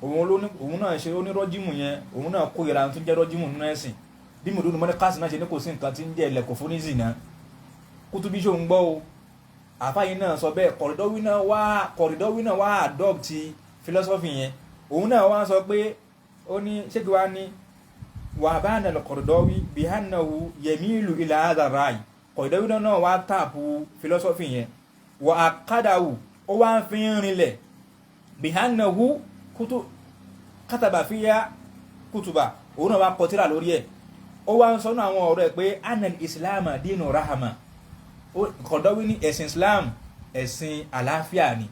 òun náà ṣe onírọ́jìmù yẹn, òun náà kó ìra tó ń jẹ́ rọ́jìmù nínú ẹ̀sìn. Bí mòdúnú mọ́ní káàsì náà ṣe ní kò sí nǹkan tí ń jẹ́ ẹlẹ́kọ̀ọ́ fún nízìnà kútúbí ṣó ń gbọ́ o. Àfáà yìí náà sọ bẹ́ẹ̀, kọ̀rìdọ́wí náà wá adopt philosophy yẹn, òun náà wá sọ pé ó ní ṣéke wá ní wàbánà kọ̀dọ́wí bihannahu yemilu ila hadha rai. Kọ̀dọ́wí náà wá tààpù philosophy yẹn, wà á kádàwù, ó wá ń fi ń rinlẹ̀ bihannahu kútù kátàbà fíyà kútùbà, òun náà wá kọ tírà lórí ẹ̀. Ó wá ń sọnù àwọn ọ̀rọ̀ ẹ̀ pé anal islam dinu rahama. Kọ̀dọ́wí ní ẹ̀sìn islam ẹ̀sìn àlàáfíà ni.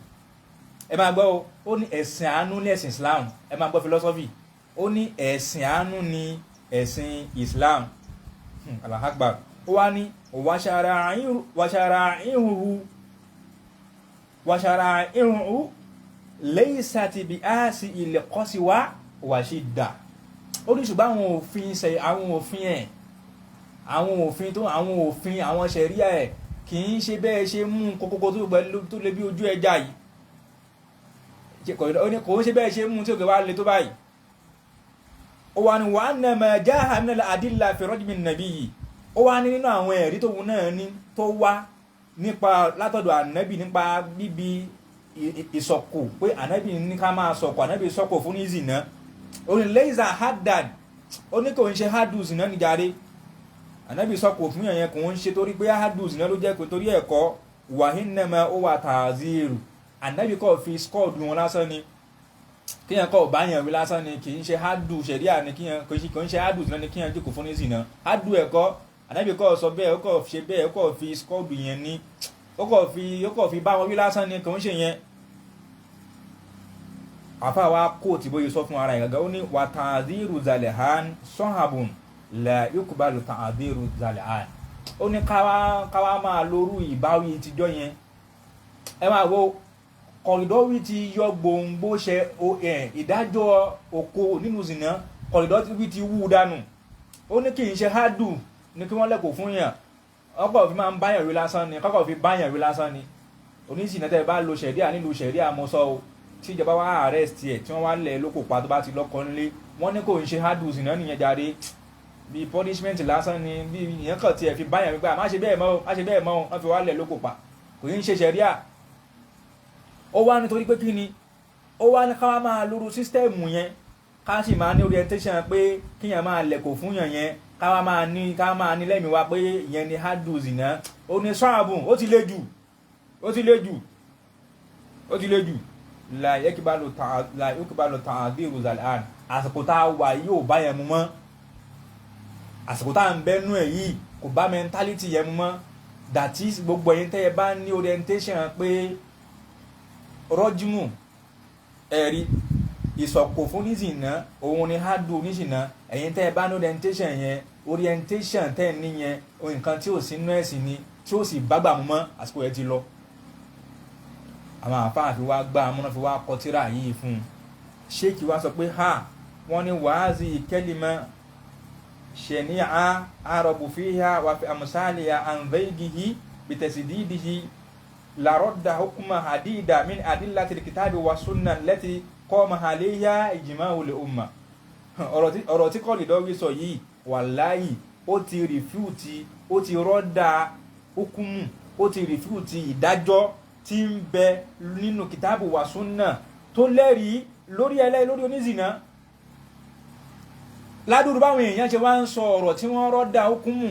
Ẹ máa gbọ́, ó ní ẹ̀sìn àánú ní ẹ̀sìn islam. Ẹ máa gbọ́ philosophy, ó ní ẹ̀sìn àánú ní ẹ̀sìn islam. Allahu Akbar. Ó wá ní wàṣàrà ìhùhù laysat bí áàsì ilẹ̀ wa shidda. Ó ní ṣùgbọ́n àwọn òfin ṣe, àwọn òfin ẹ̀, àwọn òfin tó, àwọn òfin àwọn ṣẹ̀ríà ẹ̀ kì í ṣe bẹ́ẹ̀ ṣe mú kókókó tó pẹ̀lú tó lé bí ojú ẹja yìí. Kò ń ṣe bẹ́ẹ̀ ṣe mú tí òkè wá le tó báyìí. Ó wà ní wa anna ma jaha min al-adilla fi rajmi an-nabiyyi. Ó wá ní nínú àwọn ẹ̀rí tóun náà ní tó wá nípa látọ̀dọ̀ ànábì nípa bíbi ìsọ̀kò, pé ànábì ní ká máa sọ̀kò, ànábì sọ̀kò fún ní zìnà. Ó ní laysa haddan, ó ní kò ń ṣe hadu zìnà níjàre. Ànábì sọ̀kò fún yẹn kò ń ṣe torí pé hadu zìnà ló jẹ́, kò torí ẹ̀kọ́ wa innama huwa ta'ziru. Ànábì kò fi skọ́ọ̀dù wọn lásán ni, kíyàn kọ́ bá yàn wí lásán ni, kì í ṣe hadu ṣẹ̀ríà ni, kíyàn kò ń ṣe hadu zìnà ni kíyàn jókòó fún ní zìnà. Hadu ẹ̀kọ́ ànábì kọ́ sọ bẹ́ẹ̀, ó kọ́ ṣe bẹ́ẹ̀, ó kọ́ fi skọ́ọ̀dù yẹn ní, ó kọ́ fi bá wọn wí lásán ni, kò ń ṣe yẹn. Àfa wa kóòtù bóyá sọ fún ara ẹ̀ gàgà, ó ní wà ta'dhiru zalihan sahabun la yuqbalu ta'dhiru zalihan. Ó ní káwá máa lórú ìbáwí tijọ́ yẹn. Ẹ máa wo kọ̀rìdọ́wí ti yọ gbòǹgbò ṣe ìdájọ́ oko nínú zìnà, kọ̀rìdọ́wí ti wú dànù. Ó ní kì í ṣe hádù ní kí wọ́n lẹ́kọ̀ọ́ fún yàn, ọkọ̀ fi máa ń báyàn wí lásán ni, kọ́kọ́ fi báyàn wí lásán ni. Oníṣìnà tẹ́ ẹ bá lo ṣẹ̀ríà nílùú ṣẹ̀ríà mo sọ o, tí ìjọba wá arrest ẹ̀ tí wọ́n wá lẹ̀ lóko pa tó bá ti lọ́kọ nílé, wọ́n ní kò ń ṣe hádù zìnà nìyẹn jáde, bí punishment lásán ni, bí ìyẹn kàn tiẹ̀ fi báyàn wípé má ṣe bẹ́ẹ̀ mọ́ o, má ṣe bẹ́ẹ̀ mọ́ o, wọ́n fi wá lẹ̀ lóko pa, kò ń ṣe ṣẹ̀ríà. Ó wá nítorí pé kí ni, ó wá ní ká wá máa lóru system yẹn, ká sì máa ní orientation pé kíyàn máa lẹ̀kọ̀ fún yàn yẹn, ká máa ní lẹ́mìí wa pé ìyẹn ni hadu zina. Ó ní sọ́ọ̀bù, ó ti le jù, ó ti le jù. Ó ti le jù. La yakibalu ta'adhiru zal'an, àsìkò tá a wà yìí ò bá yẹn mu mọ́, àsìkò tá à ń bẹ́nu ẹ̀ yìí kò bá mentality yẹn mu mọ́. That is, gbogbo ẹ̀yin tẹ́ ẹ bá ní orientation pé rọ́júmù ẹ̀rí ìsọ̀kò fún nísìnà òun ni hádùn oníṣìnà, ẹ̀yin tẹ́ ẹ bá ní orientation yẹn, orientation tẹ́ ẹ ní yẹn, nǹkan tí ò sí nínú ẹ̀sìn ni, tí ó sì bágbà mu mọ́, àsìkò yẹn ti lọ. Àwọn àfáà fi wá gbá amúná fi wá kọ tírà yìí fún un. Ṣéèkì wá sọ pé ha, wọ́n ní wàázì kẹ́límà ṣẹ̀níà àrọ̀bù fíhà wà fi àmúsáàlìyà àǹvẹ́gìhì bìtẹ̀sídìdìhì làrọ̀dà hukuma hadida min adillati kitabi wa sunna lẹ́tì kọ́mọ àléyà ijma'ul umma. Ọ̀rọ̀ tí Kọ̀lìdọ́wí sọ yìí, wàláyì, ó ti rìfúùtì, ó ti rọ́dà hukumu, ó ti rìfúùtì ìdájọ́ tí ń bẹ nínú kìtàbù wa sunna tó lẹ́rìí lórí ẹlẹ́ lórí onízìnà. Ládùúrú báwọn èèyàn ṣe wá ń sọ ọ̀rọ̀ tí wọ́n rọ́dà hukumu,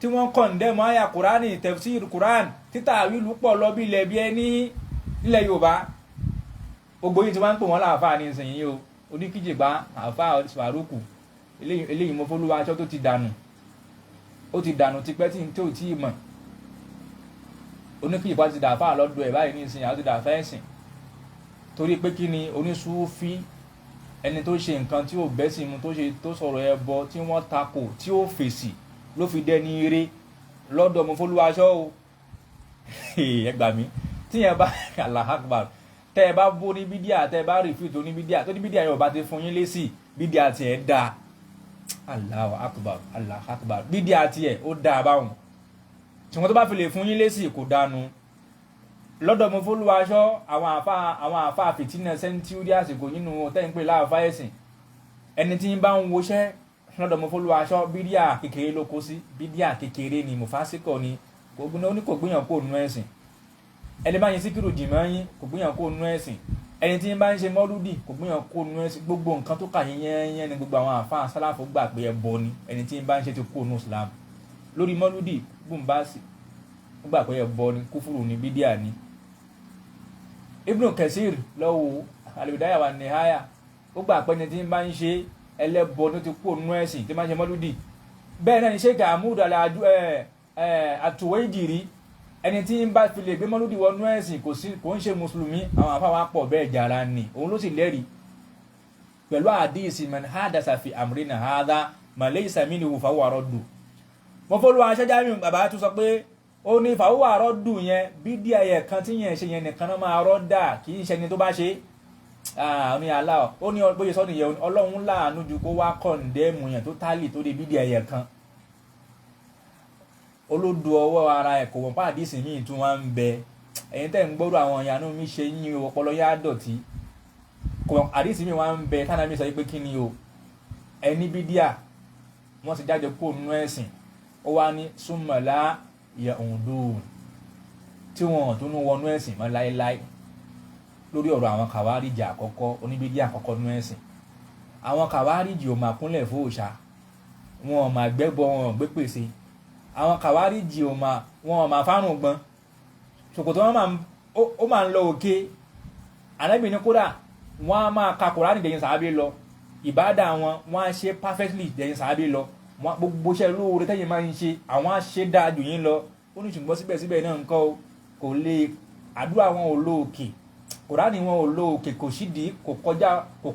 tí wọ́n kọ̀ǹdẹ́mù àyà kùránì, tafsir kùránì, títà àwílù pọ̀ lọ bí ilẹ̀ bí ẹni nílẹ̀ Yorùbá. Gbogbo yìí tí wọ́n ń pè wọ́n láàfáà ní ìsìn o, oníkíjìgbá àfáà Faruku eléyìí mo fọlúwa aṣọ tó ti dànù, ó ti dànù tipẹ́ tí ò tí ì mọ̀. Oníkíjìgbá ti dàáfáà lọ́dọ̀ ẹ̀ báyìí ní ìsìn, àwọn ti dàáfáà ẹ̀sìn. Torí pé kí ni onísúfí, ẹni tó ṣe nǹkan tí ò bẹ́sìn mu, tó ṣe tó sọ̀rọ̀ ẹbọ tí wọ́n takò tí ó fèsì, ló fi dẹni eré lọ́dọ̀ mo fọlúwa aṣọ o. Ẹ gbà mí, tíyẹn bá Allahu Akbar, tẹ́ ẹ bá bó ní bídíà, tẹ́ ẹ bá rìfúùtù ní bídíà tó ní bídíà yẹn ò bá ti fún yín lésì, bídíà tiẹ̀ dáa. Allahu Akbar, Allahu Akbar, bídíà tiẹ̀ ó dáa báwọn, ṣùgbọ́n tó bá fi lè fún yín lésì kò dánu. Lọ́dọ̀ mo fọlúwa aṣọ, àwọn àfa fìtínà sẹ́ńtúrì àsìkò nínú tẹ́ ń pè láàfáà ẹ̀sìn, ẹni tí ń bá ń woṣẹ́ lọ́dọ̀ mo fọlúwa aṣọ, bídíà kékeré ló kó sí, bídíà kékeré ni, mùfásíkọ̀ ni, kò gbìyànjú kó nu ẹ̀sìn. Ẹni bá yin síkírù jìmọ̀ yín kò gbìyànjú kó nu ẹ̀sìn. Ẹni tí ń bá ń ṣe mọ́lúdì kò gbìyànjú kó nu ẹ̀sìn. Gbogbo nǹkan tó kà yín yẹ́nyẹ́ ni gbogbo àwọn àfáà sálàfò gbà pé ẹbọ ni ẹni tí ń bá ń ṣe ti kó nu Islam. Lórí mọ́lúdì bùnbáàsì ó gbà pé ẹbọ ni, kúfùrù ni, bídíà ni. Ibn Kathir lọ́wọ́ Al-Bidaya wa Nihaya ó gbà pé ẹni tí ń bá ń ṣe ẹlẹ́bọ ló ti kó nu ẹ̀sìn tí ń bá ń ṣe mọ́lúdì. Bẹ́ẹ̀ náà ni Sheikh Ahmad At-Tuwaijiri, ẹni tí ń bá fi lè gbé mọ́lúdì wọnú ẹ̀sìn kò sí, kò ń ṣe mùsùlùmí. Àwọn àfáà wa pọ̀ bẹ́ẹ̀ jàrá ni, òun ló sì lẹ́rìí pẹ̀lú àdíìsì man hadasa fi amrina hadha ma laysa minhu fahuwa raddu. Mo fọlọ́ aṣáájú mi bàbá tún sọ pé ó ní fahuwa raddu yẹn, bídíà yẹn kan tí yẹn ṣe yẹn nìkan náà máa rọ́dà, kì í ṣe ẹni tó bá ṣe ó ní aláwọ̀, ó ní bóyá sọ nìyẹn, Ọlọ́run láàánú ju kó wá kọ̀ǹdẹ́mù yẹn tó tálì tó di bídíà yẹn kan. Olódo ọwọ́ ara ẹ̀ kò wọ́n pa àdìsí míì tún wá ń bẹ. Ẹ̀yin tẹ́ ń gbọ́dọ̀ àwọn ìyanu mi ṣe yín ọpọlọ yá dọ̀tí. Kò wọ́n àdìsí míì wá ń bẹ tánà mi sọ pé kí ni o, ẹni bídíà wọ́n ti jáde kó nínú ẹ̀sìn, ó wá ní súnmọ̀lá yẹ̀hùndùn tí wọ́n tún ń wọnú ẹ̀sìn mọ́ láéláé. Lórí ọ̀rọ̀ àwọn kàwáríjì àkọ́kọ́, oníbídíà àkọ́kọ́ nínú ẹ̀sìn, àwọn kàwáríjì ò máa kúnlẹ̀ fún òòṣà, wọn ò máa gbẹ́bọ, wọn ò gbé pèsè. Àwọn kàwáríjì ò máa, wọn ò máa fárùn gbọ́n, ṣòkòtò wọn máa ó máa ń lọ òkè. Ànábì ní kódà wọn á máa ka Kùránì dẹ̀yìn sàábé lọ, ìbádà wọn wọn á ṣe perfectly dẹ̀yìn sàábé lọ, wọn gbogbo iṣẹ́ lóore tẹ́yìn máa ń ṣe àwọn á ṣe dáa jù yín lọ. Ó ní ṣùgbọ́n síbẹ̀síbẹ̀ náà ńkọ́ o, kò lè àdúrà wọn ò lọ òkè, Kùránì wọn ò lọ òkè, kò sídìí, kò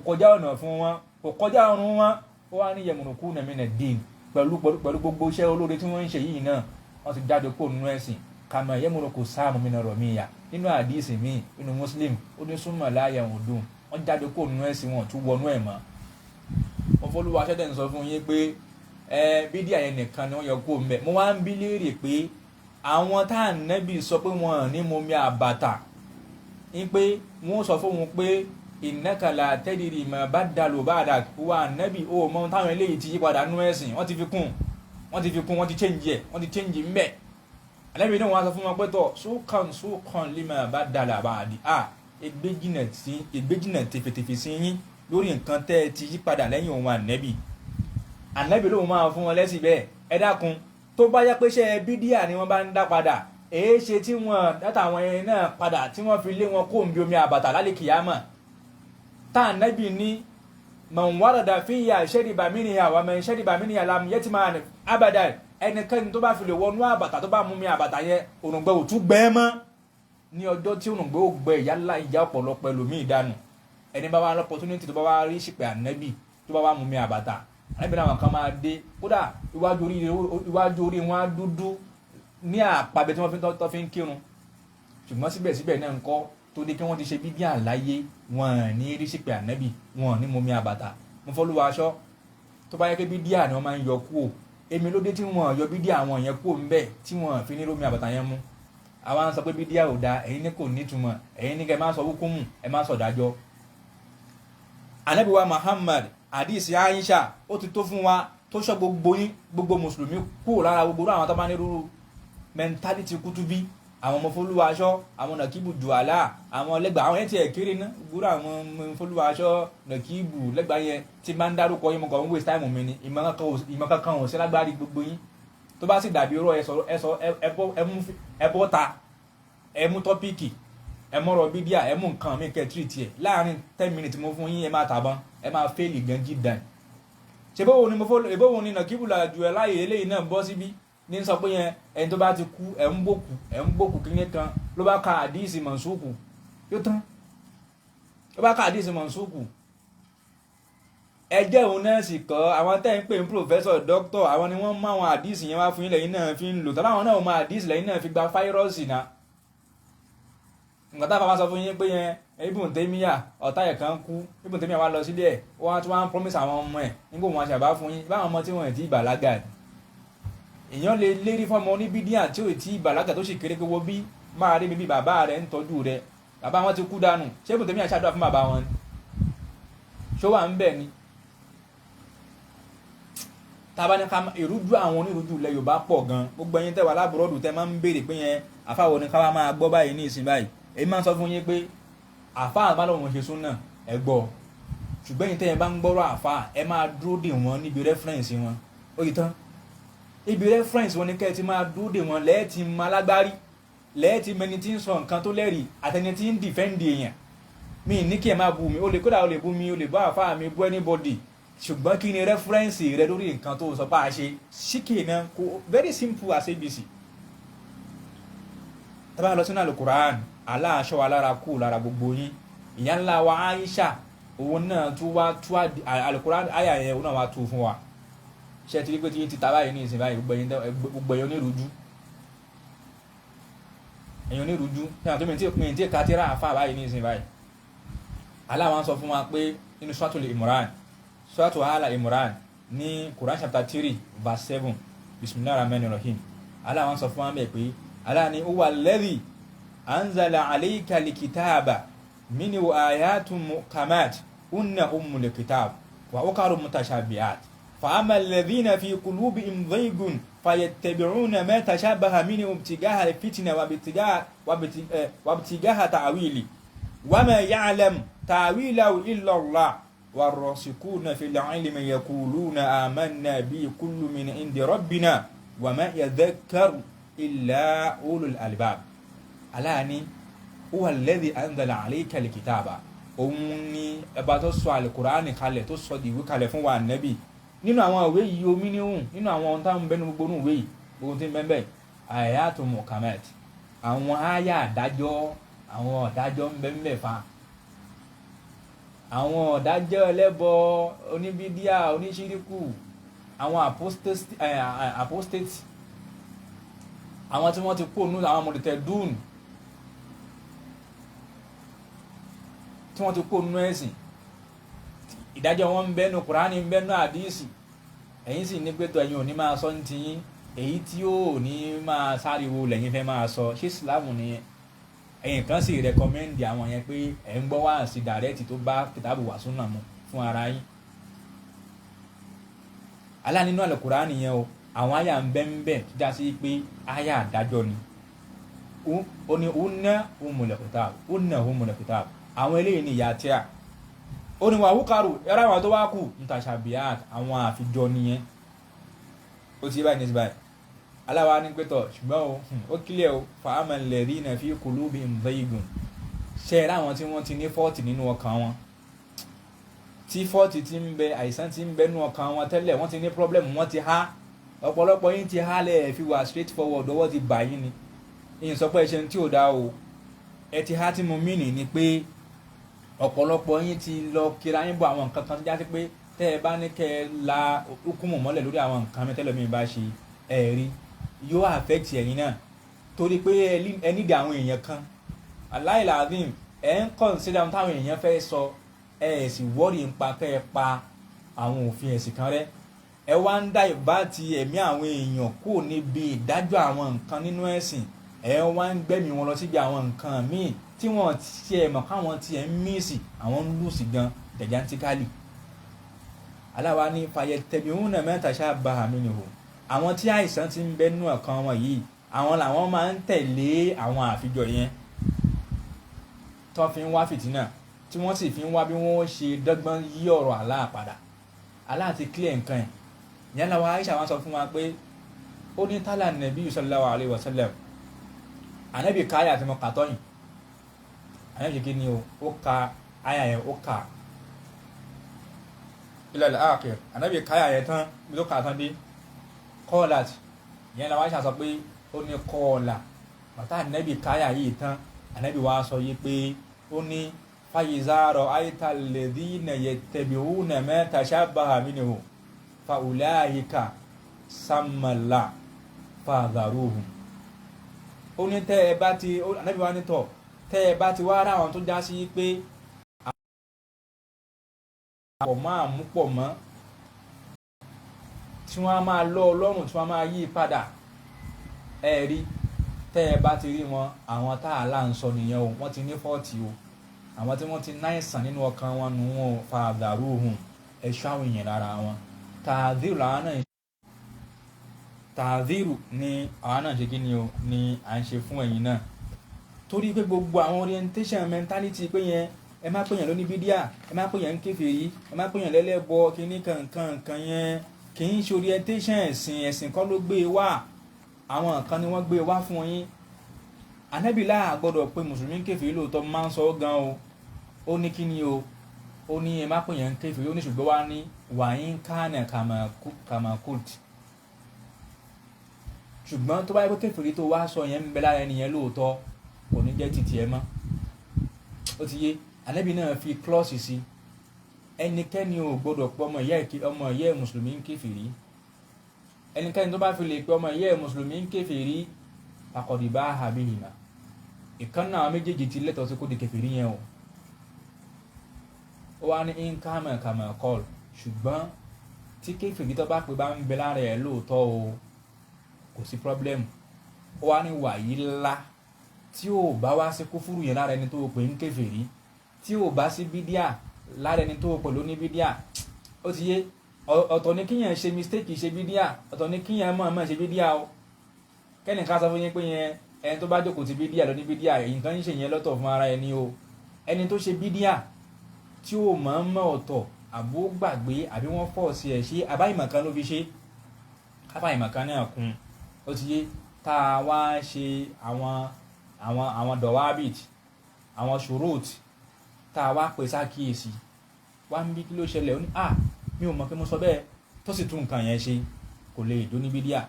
kọjá ọ̀nà fún wọn, kò kọjá ọ̀run wọn. Ó wá ní yẹmùnùkú nàmínà dín pẹ̀lú gbogbo iṣẹ́ olóore tí wọ́n ń ṣe yìí náà, wọ́n ti jáde kó nínú ẹ̀sìn. Kàmá yẹmùnùkú sáàmù mi nàrọ̀ mi yà nínú àdìsí mi nínú Muslim, ó ní súnmọ̀ láàyè òun dùn, wọ́n jáde kó nínú ẹ̀sìn, wọn tún wọnú ẹ̀ mọ́. Mo fọlúwa ṣẹ́dẹ̀ ń sọ fún yín pé ẹ bídíà yẹn nìkan ni wọ́n yọ kó mbẹ́. Mo wá ń bí léèrè pé àwọn tá à nẹ́bì sọ pé wọ́n ní mo mi àbàtà ń pé wọ́n sọ fún wọn pé innaka la tadri ma baddalu ba'dak, wà nẹ́bì ó mọ táwọn eléyìí ti yí padà nú ẹ̀sìn, wọ́n ti fi kún, wọ́n ti change ẹ̀, wọ́n ti change ńbẹ̀. Ànábì náà wọ́n á sọ fún wọn pé tọ̀ suqan suqan lima baddala ba'di, à ègbé jìnà tẹfẹtẹfẹ sí yín lórí nǹkan tẹ́ ẹ ti yí padà lẹ́yìn òun ànẹ́bì. Ànẹ́bì lóun máa fún wọn lẹ́sìn bẹ́ẹ̀. Ẹ dákun, tó bá yẹ pé ṣe bídíà ni wọ́n bá ń dá padà, Èé ṣe tí wọ́n dátà àwọn ẹni náà padà tí wọ́n fi lé wọn kó ń bí omi àbàtà lálẹ́ kìyàmà tá ànábì ní man warada fiya shariba minha wa man shariba minha lam yatma abada, ẹnikẹ́ni tó bá fi lè wọnú àbàtà tó bá mú mi àbàtà yẹn, òrùngbẹ ò tún gbẹ mọ́. Ní ọjọ́ tí òrùngbẹ ò gbẹ ìyá ìyá ọ̀pọ̀lọpọ̀ ẹlòmíì dànù, ẹni bá wà lọ́pọ̀tunítì tó bá wà rí ṣìpẹ̀ ànábì tó bá wà mú mi àbàtà, ànábì náà àwọn kan máa dé, kódà iwájú orí wọn á dúdú ní àpàbẹ tí wọ́n fi tọ́ fi ń kírun. Ṣùgbọ́n síbẹ̀síbẹ̀ náà ń kọ́ tó dé kí wọ́n ti ṣe bíbí àláyé, wọn ní rí ṣìpẹ̀ ànábì, wọn ní mú mi àbàtà. Mo fọlúwa aṣọ tó bá yẹ kí bídíà ni wọ́n máa ń yọ kúò, èmi ló dé tí wọ́n yọ bídíà àwọn yẹn kúò ńbẹ̀ tí wọ́n fi ní rómi àbàtà yẹn mú. Àwa ń sọ pé bídíà ò da, ẹ̀yin ní kò nítumọ̀, ẹ̀yin ní kẹ́ ẹ má sọ hukumu, ẹ má sọ dájọ́. Ànábì wa Muhammad, àdìsí Aisha ó ti tó fún wa tó sọ gbogbo yín, gbogbo mùsùlùmí kúrò lára gbogbo àwọn tó bá ní rúru mentality kútúbí, àwọn ọmọ fọlúwa aṣọ, àwọn nàkíbù jùwàlà, àwọn lẹ́gbàá, àwọn yẹn ti ẹ̀ kéré ná, gbogbo àwọn ọmọ fọlúwa aṣọ, nàkíbù lẹ́gbàá yẹn tí máa ń dárúkọ yín, mo kàn ń waste time mi ni. Ìmọ̀ kankan ò sí lágbárí gbogbo yín. Tó bá sì dàbí irọ́, ẹ sọ ẹ bọ́ ta, ẹ mú topic, ẹ mọ̀rọ̀ bídíà, ẹ mú nǹkan mi kẹ́ treat ẹ̀ láàrin 10 minutes mo fún yín, ẹ máa tàbọn, ẹ máa fail gan jí dàn. Ṣe bóun ni mo fọlọ, ìbóun ni nàkíbù làjù ẹ láàyè eléyìí náà bọ́ síbí ní sọ pé yẹn ẹni tó bá ti kú, ẹ̀ ń gbòkú, ẹ̀ ń gbòkú kíní kan ló bá ka àdíìsì mọ̀nsúkù yóò tán, ló bá ka àdíìsì mọ̀nsúkù. Ẹjẹ́ òun náà sì kọ́ àwọn tẹ́ ń pè ní professor, doctor, àwọn ni wọ́n mú àwọn àdíìsì yẹn wá fún yín, lẹ́yìn náà fi ń lò tọ́lá, àwọn náà mọ àdíìsì, lẹ́yìn náà fi gba fáírọ́ọ̀sì náà. Nǹkan táwọn bá sọ fún yín pé yẹn Ibn Taymiyyah, ọ̀tá ẹ̀ kan kú, Ibn Taymiyyah wá lọ sílé ẹ̀, wọ́n á tún wá ń promise àwọn ọmọ ẹ̀ nígbà wọn àṣàbá fún yín báwọn ọmọ tí wọ́n ti bàlágà ni. Èèyàn lè lérí fọmọ oníbídíà tí ò tí bàlágà tó sì kéré pé wo bí máa rí mi bí bàbá rẹ̀ ń tọ́jú rẹ̀, bàbá wọn ti kú dànù. Ṣé Ibn Taymiyyah ṣàdúrà fún bàbá wọn ni? Ṣó wà ń bẹ̀ ni? Tába ní ká ìrújú, àwọn onírújú ilẹ̀ Yorùbá pọ̀ gan. Gbogbo ẹ̀yin tẹ́ wà l'abroad, tẹ́ máa ń béèrè pé yẹn àfáà ní ká wá máa gbọ́ báyìí ní ìsìn báyìí, èyí máa ń sọ fún yín pé àfáà bá lóun ṣe súnà, ẹ gbọ́. Ṣùgbọ́n ẹ̀yin tẹ́ ẹ bá ń gbọ́rọ̀ àfáà, ẹ máa dúró dè wọ́n níbi reference wọn. Ó yìí tán, ibi reference wọn ni kẹ́ ẹ ti máa dúró dè wọ́n, lẹ́ẹ̀tì mọ alágbárí, lẹ́ẹ̀tì mẹni tí ń sọ nǹkan tó lẹ́rìí àtẹni tí ń defend èèyàn. Mi ní kí ẹ máa bu mi, ó lè, kódà ó lè bú mi, ó lè bá àfáà mi, bú anybody, ṣùgbọ́n kí ni reference rẹ lórí nǹkan tó sọ bá a ṣe síkè náà? Kò very simple as ABC. Tá bá lọ sínú Alukur'an, aláàṣọ wa lára kú lára gbogbo yín. Ìyá ńlá wa Aisha, òun náà tún wá tú Alukur'an àyà yẹn, òun náà wá tú fún wa. Ṣe ti rí pé tí yín ti ta báyìí ní ìsìn báyìí? Gbogbo ẹ̀yin onírújú, ẹ̀yin onírújú ní àwọn tó mi tí mi tí ka tíra àfa báyìí ní ìsìn báyìí. Aláwọn sọ fún wa pé nínú Suratul Imran, Suratu Ala Imran, ní Quran chapter 3 verse 7, bismillahir rahmanir rahim, aláwọn sọ fún wa bẹ́ẹ̀ pé Allah ní huwa alladhi anzala alayka likitaba minhu ayatun muhkamat hunna ummul kitab wa ukharu mutashabihat fa amma alladhina fi qulubihim zaygun fayattabi'una ma tashabaha minhu ibtigaha alfitna wa ibtigaha ta'wili wa ma ya'lam ta'wilahu illa Allah warrasikuna fil ilmi yaquluna amanna bi kullu min indi rabbina wa ma yadhakkaru illa ulul albab. Allah ní huwa alladhi anzala alayka alkitaba, òun ni ẹba tó sọ alukurani kalẹ̀, tó sọ ìwé kalẹ̀ fún wa nẹ́bì. Nínú àwọn ìwé yìí, omi níhùn nínú àwọn ohun táwọn bẹnu gbogbo nínú ìwé yìí, gbogbo tí ń bẹ́ẹ̀ bẹ́ẹ̀, ayatu muhkamat, àwọn àyà àdájọ́, àwọn ọ̀dájọ́ ń bẹ ń bẹ fa, àwọn ọ̀dájọ́ ẹlẹ́bọ, oníbídíà, oníṣíríkù, àwọn apostate, àwọn tí wọ́n ti kó nù, àwọn mọ̀lẹ́tẹ̀dùn tí wọ́n ti kó nù ẹ̀sìn, ìdájọ́ wọn ń bẹ́nu Kùránì, ń bẹ́nu àdíìsì. Ẹ̀yin sì ní pẹ́tọ́ ẹ̀yin ò ní máa sọ ní tiyín, èyí tí ó ní máa sáriwo lẹ́yìn fẹ́ máa sọ. Ṣé Ìsìlámù nìyẹn? Ẹ̀yin kan sì recommend àwọn yẹn pé ẹ̀ ń gbọ́ wá sí direct tó bá kìtàbù wà súnà mu fún ara yín. Alá nínú Àlùkùránì yẹn o, àwọn àyà ń bẹ́ ń bẹ́ tó já sí pé àyà àdájọ́ ni. Ó ní unna ummul kitab, unna ummul kitab, àwọn eléyìí ni ìyá tíà. Ó ní wà wúkàrù ẹ̀rọ àwọn tó wá kù mutashabihat, àwọn àfijọ́ nìyẹn. Ó ti báyìí ní ti báyìí. Aláwa ní pẹ́tọ̀ ṣùgbọ́n o, ó kílẹ̀ o, fa amma alladhina fi qulubihim zaygun, ṣe é láwọn tí wọ́n ti ní fault nínú ọkàn wọn, tí fault ti ń bẹ, àìsàn ti ń bẹ nínú ọkàn wọn tẹ́lẹ̀, wọ́n ti ní problem, wọ́n ti há. Ọ̀pọ̀lọpọ̀ yín ti há lẹ̀ fi wà straight forward, ọwọ́ ti bà yín ni. Ìyẹn sọ pé ẹ ṣe tí ò dáa o, ẹ ti há. Tí mo mean ni pé ọ̀pọ̀lọpọ̀ yín ti lọ kira yín bọ̀ àwọn nǹkan kan tó já sí pé tẹ́ ẹ bá ní kẹ́ ẹ la hukumu mọ́lẹ̀ lórí àwọn nǹkan mi tẹ́lẹ̀ mi bá ṣe, ẹ rí yóò affect ẹ̀yin náà, torí pé ẹ nídìí àwọn èèyàn kan. Aláìláàdín ẹ ń consider ohun táwọn èèyàn fẹ́ sọ, ẹ sì worry ń pa kẹ́ ẹ pa àwọn òfin ẹ̀sìn kan rẹ́. Ẹ wá ń dá ìbá ti ẹ̀mí àwọn èèyàn kúrò níbi ìdájọ́ àwọn nǹkan nínú ẹ̀sìn. Ẹ wá ń gbẹ́mí wọn lọ síbi àwọn nǹkan míì tí wọ́n tiẹ̀ mọ̀ káwọn tiẹ̀ ń miss, àwọn ń lose gan gigantically. Aláwa ní fayattabi'una ma tashabaha minhu, àwọn tí àìsàn ti ń bẹ nínú ọkàn wọn yìí, àwọn làwọn máa ń tẹ̀lé àwọn àfijọ yẹn tó fi ń wá fìtínà, tí wọ́n sì fi ń wá bí wọ́n ṣe dọ́gbọ́n yí ọ̀rọ̀ Allah padà. Allah ti clear nǹkan ẹ̀. Ìyẹn làwọn Aisha wọn sọ fún wa pé ó ní tálà nàbí sallallahu alaihi wasallam, ànábì káyà àti mo kà tọ́yìn. Ànábì kí ni o, ó ka àyà yẹn, ó kà ila al-akhir. Ànábì káyà yẹn tán, bí tó kà tán dé qalat, ìyẹn làwọn Aisha sọ pé ó ní qala bàtà ànábì káyà yìí tán, ànábì wa sọ yìí pé ó ní fa-iza ra'ayta alladhina yattabi'una ma tashabbaha minhu fa ulaika sammala fadharuhum. Ó ní tẹ́ ẹ bá ti, ànábì wa ní tọ̀, tẹ́ ẹ bá ti wá rà àwọn tó já sí pé àpọ̀ máa mú pọ̀ mọ́, tí wọ́n á máa lọ Ọlọ́run, tí wọ́n á máa yí padà, ẹ rí tẹ́ ẹ bá ti rí wọn, àwọn tá a là ń sọ nìyẹn o, wọ́n ti ní fault o, àwọn tí wọ́n ti náìsàn nínú ọkàn wọn nù wọn o. Fadharuhum, ẹ ṣọ́ àwọn èèyàn lára wọn. Tàdírù làwọn náà, tàdírù ni àwọn náà ṣe kí ni o ni à ń ṣe fún ẹ̀yin náà, torí pé gbogbo àwọn orientation mentality pé yẹn, ẹ má pèyàn lóní bídíà, ẹ má pèyàn ń kèfèrí, ẹ má pèyàn lẹ́lẹ́bọ, kíní kankan kan yẹn kì í ṣe orientation ẹ̀sìn. Ẹ̀sìn kọ́ ló gbé e wá, àwọn kan ni wọ́n gbé e wá fún yín. Ànábì láà gbọ́dọ̀ pé mùsùlùmí ń kèfèrí, lóòótọ́ máa ń sọ ọ́ gan o. Ó ní kí ni o, ó ní ẹ má pèyàn ń kèfèrí, ó ní ṣùgbọ́n wá ní wàyín kánà kàmàkùt, ṣùgbọ́n tó bá yẹ kó kèfèrí tó wá sọ yẹn ń bẹ lára ẹni yẹn lóòótọ́, kò ní jẹ́ titi ẹ mọ́. Ó ti yé. Ànábì náà fi clause sí, ẹnikẹ́ni ò gbọ́dọ̀ pé ọmọ ìyá ẹ̀ mùsùlùmí ń kèfèrí. Ẹnikẹ́ni tó bá fi lè pé ọmọ ìyá ẹ̀ mùsùlùmí ń kèfèrí, faqad ba'a bihima, ìkan náà méjèèjì ti lẹ́tọ̀ọ́ sí kó di kèfèrí yẹn o. Ó wá ní in kana kama qala, ṣùgbọ́n tí kèfèrí tó bá pè bá ń bẹ lára ẹ̀ lóòótọ́ o, kò sí problem. Ó wá ní wàyí ńlá, tí ò bá wá sí kúfúrú yẹn lára ẹni tó pè ń kèfèrí, tí ò bá sí bídíà lára ẹni tó pè ló ní bídíà. Ó ti yé. Ọ̀tọ̀ ni kíyàn ṣe mistake ṣe bídíà, ọ̀tọ̀ ni kíyàn mọ̀ mọ̀ ṣe bídíà o. Kẹ́nìkan sọ fún yín pé yẹn, ẹni tó bá jókòó ti bídíà ló ní bídíà, nǹkan ń ṣe yẹn lọ́tọ̀ fún ara ẹni o. Ẹni tó ṣe bídíà tí ò mọ̀ mọ̀ ọ̀tọ̀, àbó gbàgbé, àbí wọ́n fọ̀ sí ẹ̀ ṣe, àbáyìmọ̀ kan ló fi ṣe, kábàyìmọ̀ kan náà kún. Ó ti yé. Tá a wá ṣe àwọn dọ̀wábìt, àwọn ṣòróòt, tá a wá pè sákìyèsí wá ń bí, kí ló ṣẹlẹ̀? Ó ní à, mi ò mọ̀ pé mo sọ bẹ́ẹ̀, tó sì tún nǹkan yẹn ṣe, kò lè jó ní bídíà.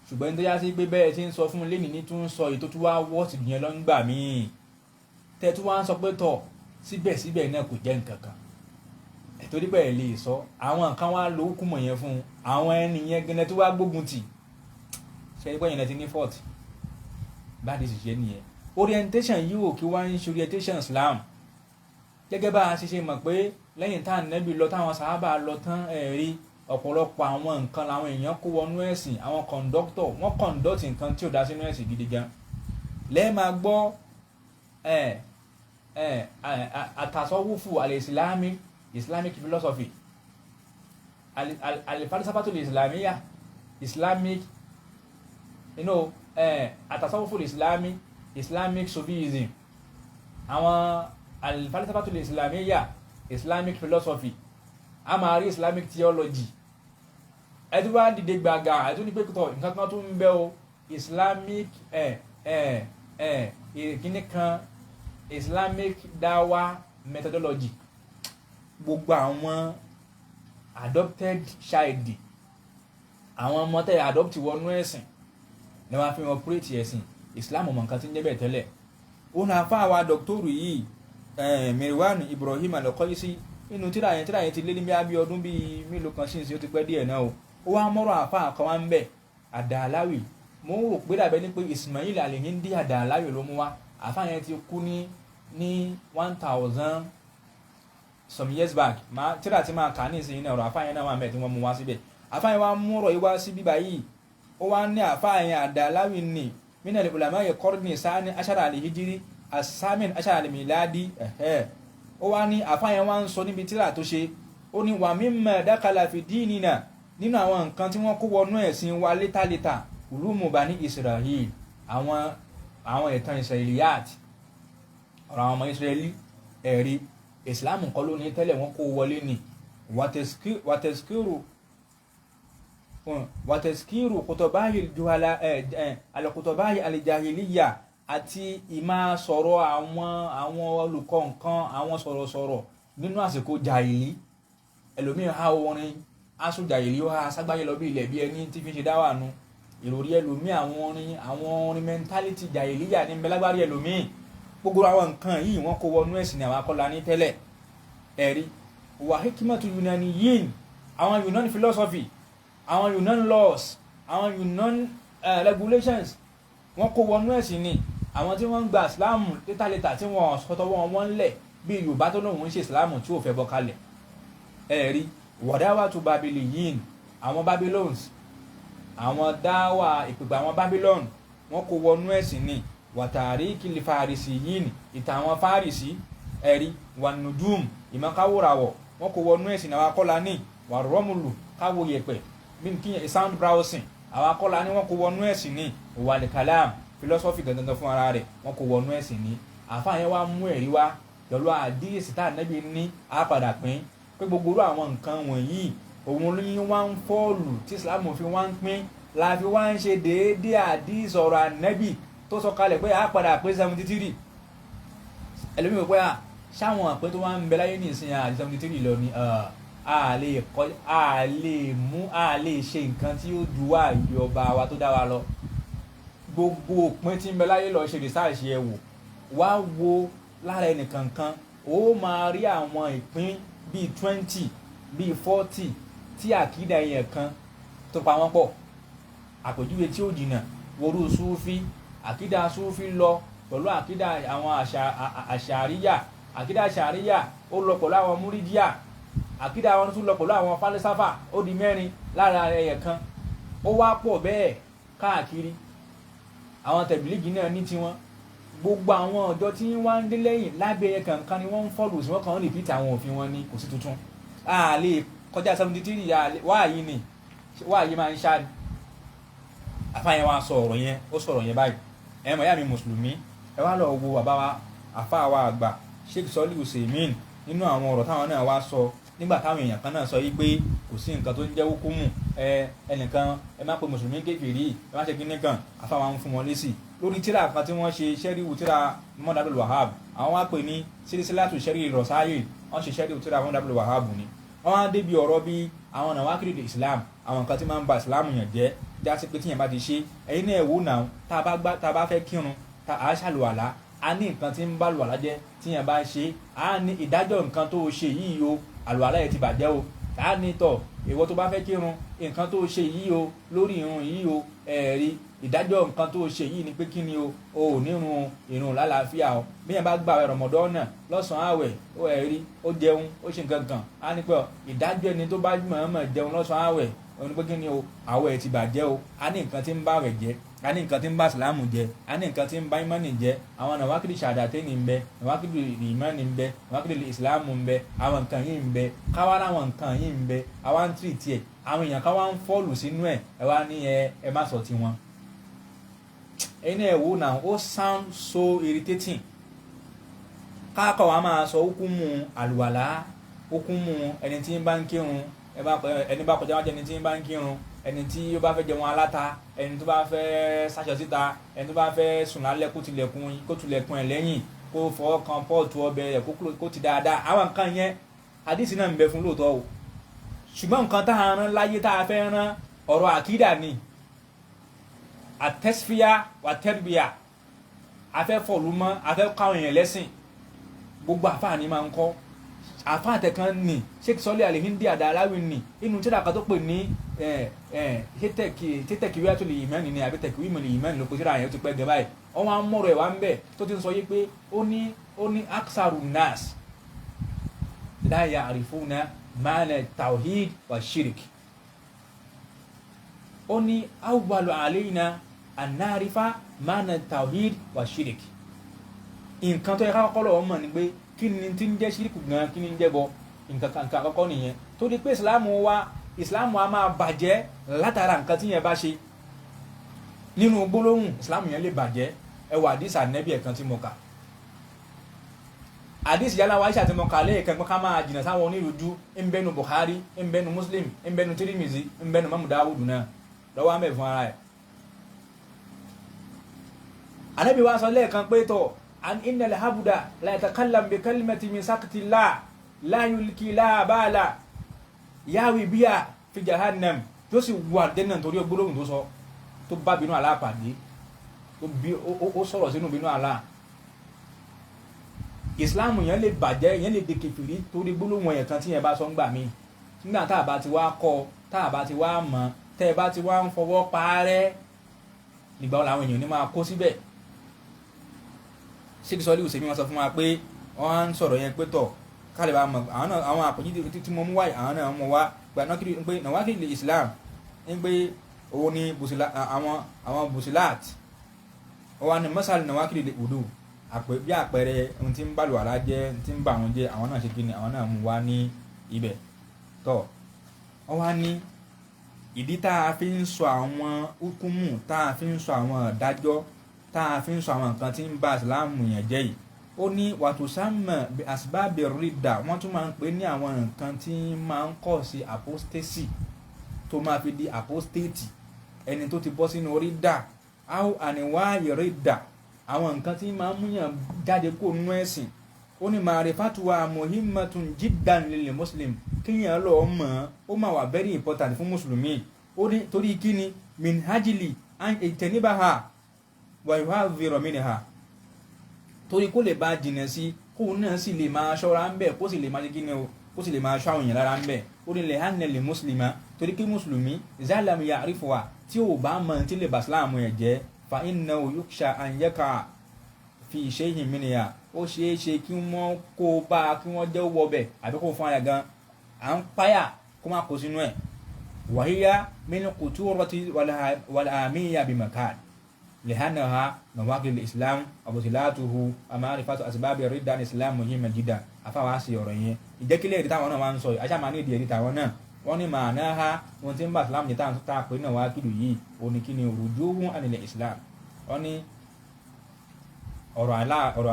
Ṣùgbọ́n ní tó yá sí pé bẹ́ẹ̀ tí ń sọ fún lẹ́nìí ní tún ń sọ èyí tó tún wá wọ́ọ̀sì yẹn lọ ń gbà míì, tẹ́ tún wá ń sọ pé tọ̀, síbẹ̀síbẹ̀ náà kò jẹ́ nǹkan kan, torí bẹ́ẹ̀ lè sọ àwọn nǹkan wá lo hukumu yẹn fún àwọn ẹni yẹn gẹ́gẹ́ tó wá gbógun tì ṣe é pé yẹn ti ní fault. Bá ti sì ṣe nìyẹn, orientation yìí ò kí wá ń ṣe orientation Islam. Gẹ́gẹ́ bá a ṣe ṣe mọ̀ pé lẹ́yìn tá ànábì lọ, táwọn sàhábà lọ tán, ẹ̀rí ọ̀pọ̀lọpọ̀ àwọn nǹkan làwọn èèyàn kó wọnú ẹ̀sìn. Àwọn conductor, wọ́n conduct nǹkan tí ò dá sínú ẹ̀sìn gidi gan. Lẹ́ẹ̀ máa gbọ́ ẹ̀ ẹ̀ àtàsọ́wúfù al-islami, Islamic philosophy, al-falsafatu al-islamiyya, Islamic àtàsọ́wúfù al-islami, Islamic Sufism, àwọn al-falsafatu al-islamiyya, Islamic philosophy, a máa rí Islamic theology. Ẹ tún wá dìde gbàgà, ẹ tún ní pé tọ nǹkan kan tó ń bẹ o, Islamic ẹ ẹ ẹ ìkíní kan, Islamic dawa methodology. Gbogbo àwọn adopted child, àwọn ọmọ tẹ adopt wọnú ẹ̀sìn ni wọ́n fi operate ẹ̀sìn Islam. Mọ̀ nǹkan tí ń jẹ́ bẹ́ẹ̀ tẹ́lẹ̀. Òun àfa àwa dọ́kítọ́rù yìí, Mirwan Ibrahim Al-Qaisi, nínú tíra yẹn, tíra yẹn ti lé ní bí ọdún bíi mélòó kan sí ìsìn, ó ti pẹ́ díẹ̀ náà o. Ó wá mọ́rọ̀ àfa kan wá ń bẹ̀, Àdàláwì. Mo ń rò pé dàbẹ́ ní pé Ismail Al-Hindi Àdàláwì ló mú wá. Àfa yẹn ti kú ní 1000 some years back. Máa tíra tí máa kà ní ìsìn náà, ọ̀rọ̀ àfa yẹn náà wà mẹ́ tí wọ́n mú wá síbẹ̀. Àfa yẹn wá mú ọ̀rọ̀ yìí wá sí bíbá yìí. Ó wá ní àfa yẹn Àdàláwì ní minal ulama'i qarni sani ashara al-hijri asamin ashara al-miladi. Ó wá ní àfa yẹn wá ń sọ níbi tíra tó ṣe, ó ní wa mimma dakala fi dinina, nínú àwọn nǹkan tí wọ́n kó wọnú ẹ̀sìn wa létàlétà, ulumu bani Israel, àwọn ìtàn Israeliyat, ọ̀rọ̀ àwọn ọmọ Israẹli. Ẹ̀rí ìsìláàmù kọ́ ló ní tẹ́lẹ̀, wọ́n kó wọlé ni. Wàtẹ̀síkìrù kùtọ̀báyì juhala alùkùtọ̀báyì alìjahiliya, àti ìmá sọ̀rọ̀ àwọn olùkọ́ nǹkan, àwọn sọ̀rọ̀sọ̀rọ̀ nínú àsìkò jàìlì. Ẹlòmíì ha orin aṣọ jàìlì, ó ha ságbáyé lọ bí ilẹ̀ bí ẹni tí fi ń ṣe dáwà nu ìròrí ẹlòmíì. Àwọn orin mentality jàìlíyà ní mẹlágbárí ẹlòmíì. Gbogbo àwọn nǹkan yìí, wọ́n kó wọnú ẹ̀sìn ní àwọn akọ́lá ní tẹ́lẹ̀. Ẹ̀rí wà hikmatu yunaniyin, àwọn Yunan philosophy, àwọn Yunan laws, àwọn Yunan regulations, wọ́n kó wọnú ẹ̀sìn ni. Àwọn tí wọ́n ń gba Islam létàlétà tí wọ́n sọtọ́wọ́ wọn lẹ̀, bí Yorùbá tó lóun ń ṣe Islam tí ò fẹ́ bọ́ kalẹ̀. Ẹ̀rí wàdáwà tó Babiliyin, àwọn Babylons, àwọn dáwà ìpèpè àwọn Babylon, wọ́n kó wọnú ẹ̀sìn ni. Wàtàrí kìlì fàrísì yìí ni ìtàn àwọn Fàrísì. Ẹ̀rí wànúdùm, ìmọ̀káwòràwọ̀, wọ́n kó wọnú ẹ̀sìn àwọn akọ́lá ní. Wàrọ́mùlù, káwò yẹ̀pẹ̀ bí kí sound browsing, àwọn akọ́lá ní, wọ́n kó wọnú ẹ̀sìn ní. Wàlìkàlám philosophy gangan fún ara rẹ̀, wọ́n kó wọnú ẹ̀sìn ní. Àfáà yẹn wá mú ẹ̀rí wá pẹ̀lú àdíyèsí tá ànábì ní àpàdà pín pé gbogbo irú àwọn nǹkan wọ̀nyí, òun ní wá ń fọ́ọ̀lù tí Islam fi wá ń pín, la fi wá ń ṣe déédéé àdíyèsí ọ̀rọ̀ ànábì tó sọ kalẹ̀ pé àpàdà pé 73. Ẹlòmíì wò pé à ṣáwọn àpé tó wá ń bẹ láyé ní ìsìn àti 73 lọ ni a lè kọ́, a lè mú, a lè ṣe nǹkan tí ó ju wá ìyọba wa tó dá wa lọ. Gbogbo òpin tí ń bẹ láyé, lọ ṣe research ẹ wò, wá wo lára ẹnìkankan, ó máa rí àwọn ìpín bíi 20, bíi 40 tí àkídà yẹn kan tó pa wọ́n pọ̀. Àpèjúwe tí ó jìnnà worú súfí, àkídà súfí lọ pẹ̀lú àkídà àwọn àṣàríyà, àkídà àṣàríyà ó lọ pẹ̀lú àwọn múrídíà, àkídà àwọn tún lọ pẹ̀lú àwọn fálísáfà. Ó di mẹ́rin lára ẹyẹ kan. Ó wá pọ̀ bẹ́ẹ̀ káàkiri. Àwọn tẹ̀bílíìgì náà ní tiwọn. Gbogbo àwọn ọjọ́ tí wọ́n ń dé lẹ́yìn lábẹ́ ẹyẹ kankan ni wọ́n ń follow sí. Wọ́n kàn ń repeat àwọn òfin wọn ní, kò sí tuntun. A lè kọjá 73. Wáàyí ni wáàyí máa ń ṣá ni. Àfáà yẹn wá sọ ọ̀rọ̀ yẹn, ó sọ̀rọ̀ yẹn báyìí. Ẹ mọ̀ yá mi mùsùlùmí, ẹ wá lọ wo bàbá wa, àfáà wa àgbà, Sheikh Sọ́lí Usaimin, nínú àwọn ọ̀rọ̀ táwọn náà wá sọ nígbà táwọn èèyàn kan náà sọ yìí pé kò sí nǹkan tó ń jẹ́ hukumu ẹ ẹnìkan, ẹ má pe mùsùlùmí kékeré, ẹ má ṣe kíní kan. Àfáà wa ń fún wọn lésì lórí tíra kan tí wọ́n ṣe sẹ́ríwù tíra Muhammad Abdul Wahab. Àwọn wá pè ní sílísílátù sẹ́rí rọ̀sáyè. Wọ́n ṣe sẹ́ríwù tíra Muhammad Abdul Wahab ni. Wọ́n á débi ọ̀rọ̀ bí àwọn nàwákìrì Islam, àwọn nǹkan tí máa ń ba Islam yàn jẹ́, jásí pé tíyẹn bá ti ṣe. Ẹ̀yin náà wò náà, tá a bá fẹ́ kírun, tá a ṣàlùwàlá, a ní nǹkan tí ń bá àlùwàlá jẹ́. Tíyẹn bá ṣe, a ní ìdájọ́ nǹkan tó ṣe yìí o, àlùwàlá yẹn ti bàjẹ́ o. A ní tọ̀, ìwọ tó bá fẹ́ kírun, nǹkan tó ṣe yìí o, lórí irun yìí o, ẹ̀rí ìdájọ́ nǹkan tó ṣe yìí ni pé kí ni o, ò nírun, irun lálàáfíà o. Bí yẹn bá gba àwẹ̀ Ramadan náà, lọ́sàn-án àwẹ̀, ó ẹ̀rí ó jẹun, ó ṣe nǹkan kan, á ní pé ìdájọ́ ẹni tó bá mọ̀ọ́mọ̀ jẹun lọ́sàn-án àwẹ̀, ó ní pé kí ni o, àwẹ̀ ti bàjẹ́ o. A ní nǹkan tí ń bá àwẹ̀ jẹ́, a ní nǹkan tí ń bá ìsìlámù jẹ́, a ní nǹkan tí ń bá ìmánì jẹ́. Àwọn nàwákìlì ṣàdàtẹ́nì ń bẹ, nàwákìlì ìmánì ń bẹ, nàwákìlì ìsìlámù ń bẹ. Àwọn nǹkan yìí ń bẹ káwá, láwọn nǹkan yìí ń bẹ, àwa ń tìrì tiẹ̀, àwọn èèyàn káwá ń fall sínú ẹ̀. Ẹ wá ní ẹ má sọ tiwọn. Ẹ̀yin náà wò náà, ó sound so irritating. Káàkọ̀ wa máa sọ hukumu àlùwàlá, hukumu ẹni tí ń bá ń kírun. Ẹni bá kọjá wájú ẹni tí ń bá ń kírun, ẹni tí ó bá fẹ́ jẹun aláta, ẹni tó bá fẹ́ sáṣọ síta, ẹni tó bá fẹ́ sùn lálẹ́ kó tilẹ̀kùn ẹ̀ lẹ́yìn, kó fọwọ́ kan pọ́ọ̀tù ọbẹ̀ rẹ̀ kó ti dáadáa. Àwọn nǹkan yẹn àdìsí náà ń bẹ fún lóòótọ́ o, ṣùgbọ́n nǹkan tá a rán láyé tá a fẹ́ rán ọ̀rọ̀ àkídà ni, àtẹ́sífíà wà tẹ́rìbíà, afẹ́ fọ̀lú mọ́, afẹ́ káwọn èèyàn lẹ́sìn. Gbogbo àfáà ni máa ń kọ́ àfáà tẹ̀kan ní Sheikh Sọ́lé Al-Hindi Ad-Dalawi ní inú tíra kan tó pè ní tẹ́tẹ̀kì wíwá tó lè yìí mẹ́rin ni àbí tẹ̀kì wíwá lè yìí mẹ́rin ló kó tíra yẹn tó pẹ́ gẹ́ báyìí. Wọ́n wá ń mọ̀rọ̀ ẹ̀ wá ń bẹ̀ tó ti ń sọ yí pé ó ní aksaru nas la ya'rifuna ma'na tawhid wa shirik. Ó ní awwalu alayna an na'rifa ma'na tawhid wa shirik. Nǹkan tó yẹ ká kọ́kọ́ lọ́wọ́ mọ̀ ni pé kí ni tí ń jẹ́ ṣíríkù gan, kí ni ń jẹ́ bọ. Nǹkan àkọ́kọ́ nìyẹn. Tó di pé ìsìláàmù wa máa bàjẹ́ látara nǹkan tí yẹn bá ṣe nínú gbólóhùn, ìsìláàmù yẹn lè bàjẹ́. Ẹ wà àdìsí ànẹ́bí ẹ̀kan tí mo kà, àdìsí yálà wa Aisha tí mo kà lẹ́ẹ̀kan pé ká máa jìnnà sáwọn onírúurú, ń bẹnu Bukhari, ń bẹnu Muslim, ń bẹnu Tirimizi, ń bẹnu Mamu Dawudu náà lọ́wọ́ àmẹ́ fún ara ẹ̀. Ànábì wa sọ lẹ́ẹ̀kan pé tọ̀ an innal habda la yatakallam bi kalimati min saktillah la yulki la bala yawi biya fi jahannam, tó sì wà dẹ́nà torí gbólóhùn tó sọ tó bá bínú Allah pàdé, tó bí ó sọ̀rọ̀ sínú bínú Allah. Ìsìláàmù yẹn lè bàjẹ́, yẹn lè di kèfèrí torí gbólóhùn yẹn kan tí yẹn bá sọ ń gbà mí. Nígbà tá a bá ti wá kọ́, tá a bá ti wá mọ̀, tẹ́ ẹ bá ti wá ń fọwọ́ parẹ́, nígbà wo làwọn èèyàn ní máa kó síbẹ̀? Ṣé kí sọ́lí òsèmí wọn sọ fún wa pé wọ́n ń sọ̀rọ̀ yẹn pé tọ̀ kálí bá mọ̀ àwọn náà, àwọn àpòjì tí mo mú wáyé, àwọn náà mú wá gbà náà kiri pé nàwákìlì Islam ń pé òun ni bùsùlá, àwọn bùsùláàt wọ́n wá ní mọ́sálì nàwákìlì wudu, àpè bí àpẹẹrẹ ohun tí ń bá lùwàlá jẹ́, ohun tí ń bà wọn jẹ́, àwọn náà ṣe kí ni, àwọn náà mú wá ní ibẹ̀ tọ̀. Wọ́n wá ní ìdí tá a fi ń sọ àwọn hukumu, tá a fi ń sọ àwọn ìdájọ́, tá a fi ń sọ àwọn nǹkan tí ń ba ìsìláàmù yẹn jẹ́ yìí, ó ní wàtúnṣàmọ̀ asbábì rídà, wọ́n tún máa ń pè ní àwọn nǹkan tí máa ń kọ̀ sí apostasy, tó máa fi di apostate, ẹni tó ti bọ́ sínú rídà, áwò àníwáyé rídà, àwọn nǹkan tí máa ń múyàn jáde kó nínú ẹ̀sìn. Ó ní ma'rifatuha muhimmatun jiddan lil muslim, kíyàn lọ mọ̀, ó máa wà very important fún mùsùlùmí. Ó ní torí kíni? Min hajili an ijtanibaha wa yuhadhdhira minha, torí kó lè bá jìnà sí, kóun náà sì lè máa ṣọ́ra ń bẹ̀, kó sì lè máa ṣe kíni o, kó sì lè máa ṣọ́ àwọn èèyàn lára ń bẹ̀. Ó ní lè hànà lè mùsùlùmá, torí kí mùsùlùmí zalam ya'rifuha, tí ò bá mọ̀ tí lè bà síláàmù ẹ̀ jẹ́, fa innahu yukhsha an yaqa fi shay'in minha, ó ṣeé ṣe kí wọ́n kó bá kí wọ́n jẹ́ wọbẹ̀ àbí kó fún àyà gan, à ń páyà kó má kó sínú ẹ̀. Wàhíyá min quturati wal ahmiyya bi makan lihanaha nawaqid islam abusilatuhu amarifatu asbabi ridda islam muhimma jiddan. Afáwa sí ọ̀rọ̀ yẹn ìjẹ́kílẹ̀ èdè táwọn náà máa ń sọ yìí, ajá máa ní ìdí èdè táwọn náà wọ́n ní ma'naha, ohun tí ń bá islam jẹ́ táwọn tá a pè náà wá kìlù yìí, òní kí ni? Rujuhun anil islam. Wọ́n ní ọ̀rọ̀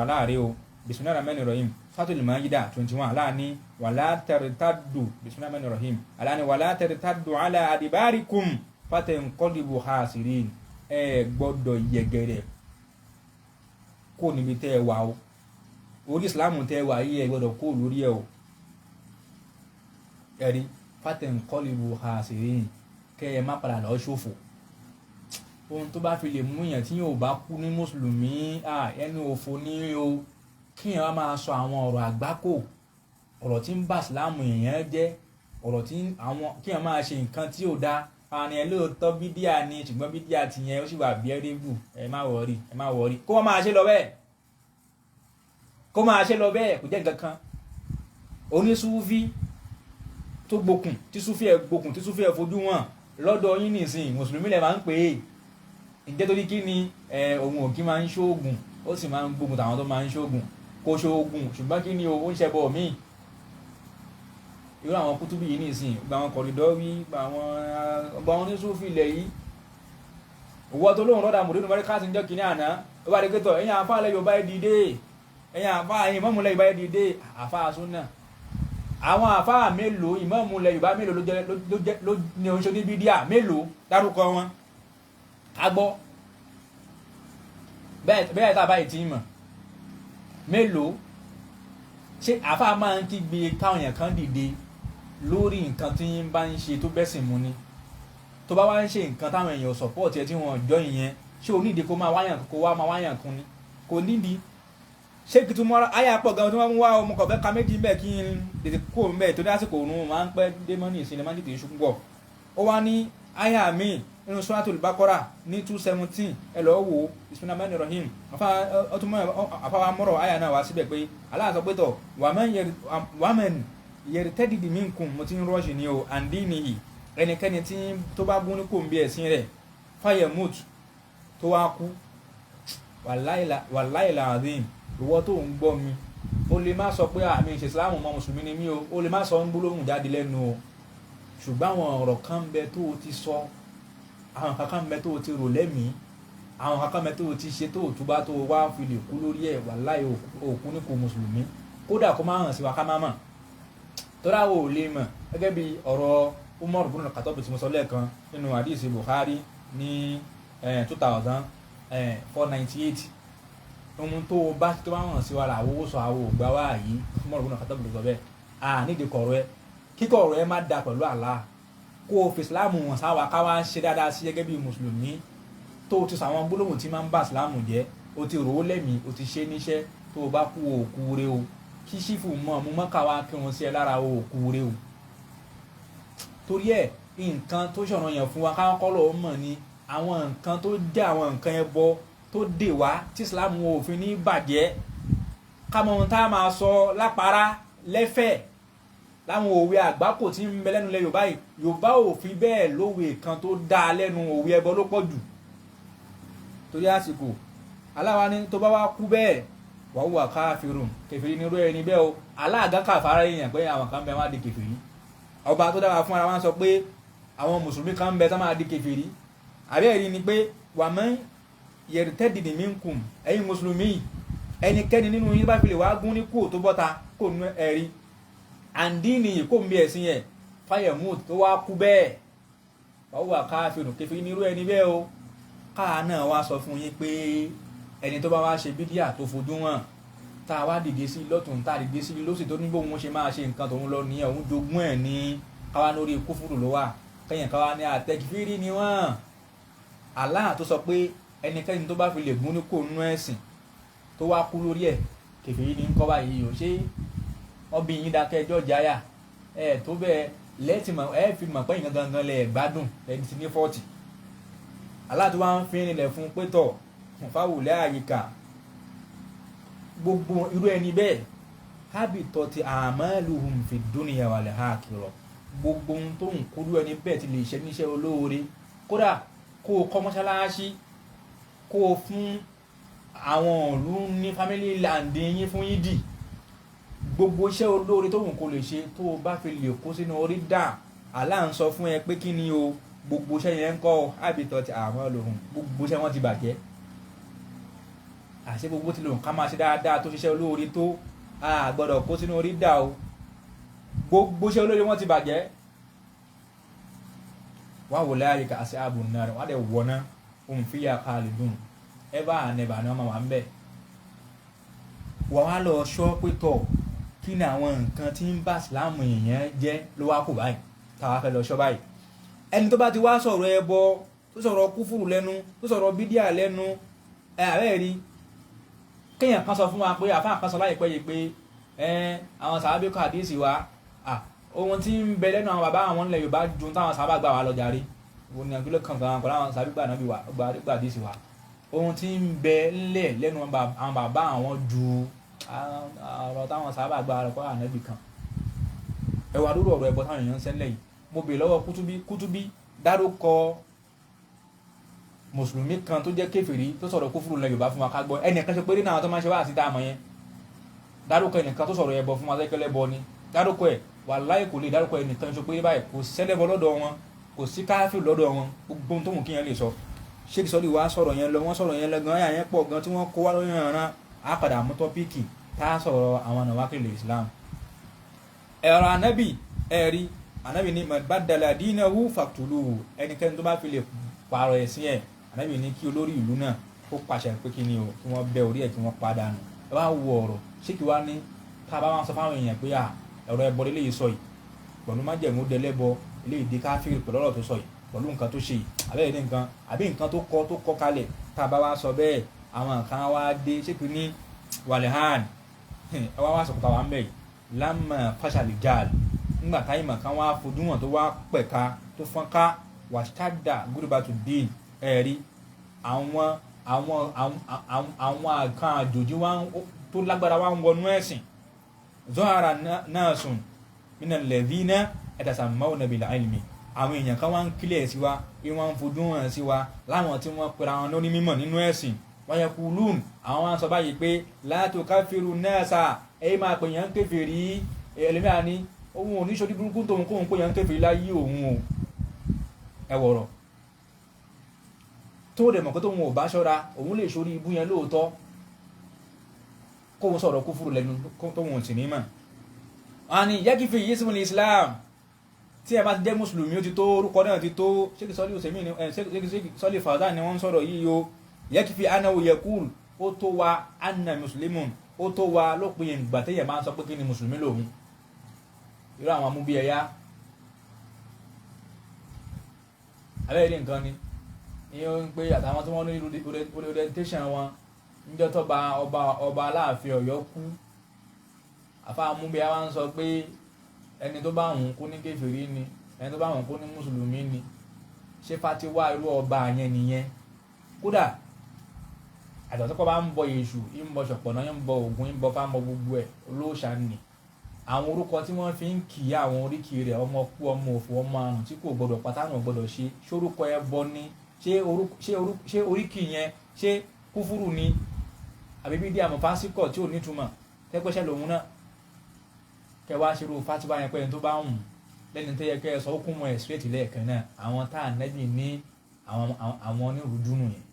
aláàrẹ o. Bismillahir rahmanir rahim, Suratul Maida 21, aláàní wala tartaddu. Bismillahir rahmanir rahim, aláàní wala tartaddu ala adibarikum fatanqalibu khasirin. Ẹ gbọ́dọ̀ yẹgẹrẹ kó níbi tẹ́ ẹ wà o, orí ìsìláàmù tẹ́ ẹ wà yìí, ẹ gbọ́dọ̀ kó lórí ẹ o. Ẹ̀rí fatanqalibu khasirin, kẹ́ ẹ má padà lọ ṣòfò. Ohun tó bá fi lè mú yàn tí yóò bá kú ní mùsùlùmí, ẹnu òfò ní o. Kíyàn wá máa sọ àwọn ọ̀rọ̀ àgbákò, ọ̀rọ̀ tí ń bà ìsìláàmù èèyàn jẹ́, ọ̀rọ̀ tí àwọn kíyàn máa ṣe nǹkan tí ò dáa. Àní ẹ lóòótọ́ bídíà ni, ṣùgbọ́n bídíà ti yẹn ó sì wà bíẹ́rẹ́bù, ẹ má worry, ẹ má worry, kó wọ́n máa ṣe lọ bẹ́ẹ̀, kó máa ṣe lọ bẹ́ẹ̀, kò jẹ́ nǹkan kan. Onísúfí tó gbókùn tí súfí ẹ gbókùn tí súfí ẹ fojú wọn lọ́dọ̀ yín nìsín, mùsùlùmí lẹ máa ń pè é. Ǹjẹ́ torí kí ni? Òun ò kí máa ń ṣoògùn, ó sì máa ń gbógun tàwọn tó máa ń ṣoògùn. Kò ṣoògùn, ṣùgbọ́n kí ni o, ó ń ṣẹbọ míì. Irú àwọn kútúbí yìí nìsín, gba àwọn kọ̀rìdọ́ wí, gba àwọn oníṣòfin ilẹ̀ yìí, òwò tó lóhùn rọ́dà mùdínú mẹ́ríkà ti ń jẹ́ kínní àná, ó bá rí pé tọ̀, ẹ̀yin àfa ilẹ̀ Yorùbá ẹ̀ dìde, ẹ̀yin àfa, ẹ̀yin mọ́múlẹ̀ Yorùbá ẹ̀ dìde, àfa súnà. Àwọn àfáà mélòó, ìmáàmù ilẹ̀ Yorùbá mélòó ló jẹ́ ló ní oṣù ní bídíà mélòó, dárúkọ wọn ká gbọ́. Bẹ́ẹ̀ tá a báyìí ti mọ̀ mélòó. Ṣé àfáà máa ń kígbe káwọn èèyàn kan dìde lórí nǹkan tí ń bá ń ṣe tó bẹ́sìn mu ni? Tó bá wá ń ṣe nǹkan táwọn èèyàn support ẹ tí wọ́n jọ ìyẹn, ṣé o nídìí kó máa wáyàn, kó wá máa wáyàn kún ni? Kò nídìí. Ṣé kí tún mọ́ àyà pọ̀ gan-an tí wọ́n mú wá ọmọ kọ̀ọ̀fẹ́ ka méjì ń bẹ̀ kí n tètè kó ń bẹ̀ tó ní àsìkò òun máa ń pẹ́ dé mọ́ ní ìsinmi, máa ń tètè ṣubú pọ̀. Ó wá ní àyà míì nínú Suratul Baqara ní 217, ẹ lọ́ọ́ wò ó, Bismillahir Rahim. Àfáwà mọ́rọ̀ àyà náà wá síbẹ̀ pé Allah sọ pé tọ̀ waman yartadid minkum, mo ti ń rọ́ọ̀ṣì ní o, an dinihi, ẹnikẹ́ni tí tó bá gún ní kò ń bí ẹ̀sìn rẹ̀, fayamut, tó wá kú. Wallahi alazim, ìwọ tó ń gbọ́ mi, o lè má sọ pé àmì ìṣe Ìsìlámù mọ́, mùsùlùmí ni mí o, o lè má sọ ń gbólóhùn jáde lẹ́nu o, ṣùgbọ́n àwọn ọ̀rọ̀ kan bẹ tó o ti sọ, àwọn kankan bẹ tó o ti rò lẹ́mìí, àwọn kankan bẹ tó o ti ṣe tó o túbá tó o wá fi lè kú lórí ẹ̀, wàláhì òkú ní kò mùsùlùmí. Kódà kó má hàn sí wa ká má mọ̀, tọ́lá wo ò lè mọ̀. Gẹ́gẹ́ bí ọ̀rọ̀ Umar ibn al-Khattab tí mo sọ lẹ́ẹ̀kan nínú hadisi Bukhari ní 2498, ohun tó o bá tó bá hàn sí wa làwọn owó sọ, àwọn ògbà wa yìí. Umar ibn al-Khattab ló sọ bẹ́ẹ̀. À nídìí kọ̀ọ̀rọ̀ ẹ, kíkọ̀ ọ̀rọ̀ ẹ má da pẹ̀lú Allah, kó o fi Ìsìlámù wọn sáwa ká wá ṣe dáadáa sí gẹ́gẹ́ bí mùsùlùmí. Tó o ti sọ àwọn gbólóhùn tí máa ń bá Ìsìlámù jẹ́, o ti rò ó lẹ́mìí, o ti ṣe níṣẹ́, tó o bá kú òkú re o. Kí sífù mọ́ ọmú mọ́ká wá kírun sí ẹ lára, òkú re o. Torí ẹ, nǹkan tó ṣọ̀rọ̀ yẹn fún wa káwọn kọ́ lọ́ọ́ mọ̀ ni àwọn nǹkan tó jẹ́ àwọn nǹkan ẹbọ tó dè wá tí Ìsìlámù òfin ní bàjẹ́, ká mọ ohun tá a máa sọ lápárá lẹ́fẹ̀ẹ́ láwọn òwe àgbákò tí ń bẹ lẹ́nu lẹ Yorùbá yìí. Yorùbá ò fi bẹ́ẹ̀ lówe kan tó dáa lẹ́nu, òwe ẹbọ ló pọ̀ jù. Torí àsìkò, aláwa ní tó bá wá kú bẹ́ẹ̀, wà wúwà káfírùn, kèfèrí ní irú ẹni bẹ́ẹ̀ o. Aláàgá kàfàrà èèyàn pé àwọn kan bẹ wá di kèfèrí. Ọba tó dára fún ara wa sọ pé àwọn mùsùlùmí kan bẹ tá máa di kèfèrí. Àbí ẹ̀rí ni pé wà mọ́ yartadid minkum, ẹ̀yin mùsùlùmí, ẹnikẹ́ni nínú yín bá fi lè wá gún ní kú tó bọ́ta kò nú ẹ̀rí àǹdíìnì kò ń bí ẹ̀sìn yẹn, fayamut, tó wá kú bẹ́ẹ̀, wà wúwà káfírùn, kèfèrí ní irú ẹni bẹ́ẹ̀ o. Káà náà wá sọ fún yín pé ẹni tó bá wá ṣe bídíà tó fojú hàn, tá a wá dìde sí lọ́tún, tá a dìde sí lósì, tó ní bóun ṣe máa ṣe nǹkan tòun lọ nìyẹn, òun jogún ẹ̀ ní káwá lórí kúfúrú ló wà kẹ́yìn, káwá ní àtẹ́kífírí ni wọ́n. Allah tó sọ pé ẹnikẹ́ni tó bá fi lè gún ní kò nú ẹ̀sìn tó wá kú lórí ẹ̀, kèfèrí ní kọ́ báyìí o. Ṣé wọ́n bí yín dákẹ́ ẹjọ́ jáyà ẹ̀ tó bẹ́ẹ̀ lẹ́tì mọ̀ ẹ fi mọ̀ pé nǹkan gangan lẹ̀ gbádùn ẹni tí ní 40. Allah tó wá ń fi rinlẹ̀ fún pé tọ̀ fáwùlẹ̀ àyíká gbogbo irú ẹni bẹ́ẹ̀, habitati amaluhum fi dunya wal akhirah, gbogbo ohun tó ń kúrú ẹni bẹ́ẹ̀ ti lè ṣe níṣẹ́ olóore, kódà kó o kọ́ mọ́ṣáláṣí, kó o fún àwọn ìlú ní family land yín fún yídì, gbogbo iṣẹ́ olóore tó wù kó lè ṣe, tó o bá fi lè kó sínú orí dà, Allah ń sọ fún ẹ pé kí ni o, gbogbo iṣẹ́ yẹn ń kọ́, habitati amaluhum, gbogbo iṣẹ́ wọn ti bàjẹ́. Àṣé gbogbo tí lòun ká máa ṣe dáadáa tó ṣiṣẹ́ olóore tó, a gbọ́dọ̀ kó sínú orí dà o, gbogbo iṣẹ́ olóore wọn ti bàjẹ́. Wà wò láàyè ká àṣẹ ààbò náà rẹ̀ wọ́n á dẹ̀ wọ̀nà hum fiya khalidun, ever and ever ni wọ́n máa wà ń bẹ̀. Wọ́n wá lọ sọ pé tọ̀, kí ni àwọn nǹkan tí ń bá ìsìláàmù èèyàn jẹ́ ló wá kù báyìí táwa fẹ́ lọ sọ báyìí? Ẹni tó bá ti wá sọ̀rọ̀ ẹbọ, tó sọ̀rọ̀ kúfùrù lẹ́nu, tó sọ̀rọ̀ bídíà lẹ́nu, ẹ àbẹ́ rí kéèyàn kan sọ fún wa pé àfáà kan sọ láìpẹ́ yìí pé àwọn sàábé kọ àdíìsì wa, ohun tí ń bẹ lẹ́nu àwọn bàbá àwọn ilẹ̀ Yorùbá ju táwọn sàábà gbà wá lọ jàre. Òun ni àgbélé kankan pẹ̀lú àwọn sàábé gbà náà bí wà gbà àdíìsì wa, ohun tí ń bẹ ńlẹ̀ lẹ́nu àwọn bàbá àwọn ju ọ̀rọ̀ táwọn sàábà gbà lọ kọ́ ànábì kan. Ẹ wà lórí ọ̀rọ̀ ẹbọ táwọn èèyàn ń sẹ́lẹ̀ yìí. Mo bèèrè lọ́wọ́ Kútúbí, Kútúbí, dárúkọ mùsùlùmí kan tó jẹ́ kèfèrí tó sọ̀rọ̀ kúfúrú lẹ Yorùbá fún wa ká gbọ́. Ẹnìkan ṣe péré náà tó máa ń ṣe wá sí tá a mọ̀ yẹn, dárúkọ ẹnìkan tó sọ̀rọ̀ ẹbọ fún wa sẹ́kẹ́lẹ́ bọ ni, dárúkọ ẹ̀. Wàláhì kò lè dárúkọ ẹnìkan ṣe péré báyìí. Kò sẹ́lẹ̀bọ lọ́dọ̀ wọn, kò sí káfíìn lọ́dọ̀ wọn, gbogbo ohun tó wù kíyàn lè sọ. Ṣé sọ́ọ́lì wá sọ̀rọ̀ yẹn lọ, wọ́n sọ̀rọ̀ yẹn lọ gan, àyà yẹn pọ̀ gan tí wọ́n kó wá lórí ìran. Á padà mú topic tá a sọ̀rọ̀ àwọn nàwákìlì Islam. Ẹ̀rọ anabi ẹ̀rí anabi ní man baddala dinahu faqtuluhu, ẹnikẹ́ni tó bá fi lè pààrọ̀ ẹ̀sìn ẹ̀, anabi ní kí olórí ìlú náà kó pàṣẹ pé kí ni o, kí wọ́n bẹ́ orí ẹ̀ kí wọ́n padà nù. Ẹ wá wo ọ̀rọ̀ ṣé kí wá ní tá a bá wọn sọ fáwọn èèyàn pé à ẹ̀rọ ẹbọ lélẹ́yìí sọ yìí pẹ̀lú májẹ̀mú dẹlẹ́bọ eléyìí di káfíìrì pẹ̀lú ọ̀rọ̀ tó sọ yìí pẹ̀lú nǹkan tó ṣe yìí àbẹ́rẹ́ ní nǹkan àbí nǹkan tó kọ kalẹ̀, tá a bá wá sọ bẹ́ẹ̀ àwọn nǹkan wá dé ṣé kí ní wàlẹ́hàn ẹ wá wá sọ̀kòtà wà ń bẹ̀ yìí lámà fàṣàlì jáàlì ńgbà táyì mà kan wá fojú wọn tó wá pẹ̀ka tó fọ́nká wàṣádà gúrúbàtù dín ẹ̀rí àwọn àwọn àwọn àkàn àjòjì tó lágbára wá ń wọnú ẹ̀sìn zọ́hara náà sùn nínú lẹ́dínà ẹ̀dàsàmáwò bil ilmi, àwọn èèyàn kan wá ń kílẹ̀ sí wa bí wọ́n ń fojú hàn sí wa láwọn tí wọ́n pera wọn lóní mímọ̀ nínú ẹ̀sìn wọ́n yẹ kú lùn àwọn wá ń sọ báyìí pé la tukafiru nasa, èyí máa pè yàn ń kèfèrí. Ẹlẹ́mìí ní òun ò ní ṣojú burúkú tóun kóun pè yàn ń kèfèrí láyé òun o. Ẹ wọ̀rọ̀ tó dẹ̀ mọ̀ pé tóun ò bá ṣọ́ra òun lè ṣorí ibú yẹn lóòótọ́ kóun sọ̀rọ̀ kúfúrú lẹ́nu tóun ò sì ní mọ̀. Wọ́n á ní yẹ́kìfì yéṣu ní Islam, tí ẹ bá ti jẹ́ mùsùlùmí ó ti tó, orúkọ náà ti tó. Ṣéèkì sọ́lí òsèmí ni ṣéèkì sọ́lí Fawzan ni wọ́n ń sọ̀rọ̀ yìí o. Yẹ́kìfì anáwó yẹkúl, ó tó wa anna mùsùlùmí, ó tó wa lópin ìgbà téèyàn máa ń sọ pé kí ni mùsùlùmí lòun. Irú àwọn amúbíẹyá abẹ́rẹ́ nǹkan ni ní ó ń pé àtàwọn tí wọ́n ní orientation wọn níjọ́ tó ba ọba Aláàfin Ọ̀yọ́ kú, àfa amúbíẹyá wa ń sọ pé ẹni tó bá òun kú ní kèfèrí ni, ẹni tó bá òun kú ní mùsùlùmí ni. Ṣé fatiwa irú ọba yẹn nìyẹn? Kódà àtọ̀tọ́kọ́ bá ń bọ Èṣù, ń bọ Ṣọ̀pọ̀nná, ń bọ Ògún, ń bọ fáńbọ gbogbo ẹ̀ olóòṣà nì. Àwọn orúkọ tí wọ́n fi ń kì í àwọn oríkì rẹ̀, ọmọ kú, ọmọ òfò, ọmọ àrùn tí kò gbọdọ̀ pátánù gbọdọ̀ ṣe, ṣórúkọ ẹbọ ni? Ṣé oríkì yẹn ṣé kúfúrú ni? Àbí bídí àmọ́ fásikọ̀ tí ò nítumọ̀ tẹ́pẹ́ṣẹ́ lòun náà kẹwàá ṣerú fatiwa yẹn pé ẹni tó bá ń lẹ́ni tó yẹ kẹ́ ẹ sọ ó kún mọ́ ẹ̀ straight lẹ́ẹ̀kan náà. Àwọn tá à nẹ́bì ní àwọn onírúdúnù yẹn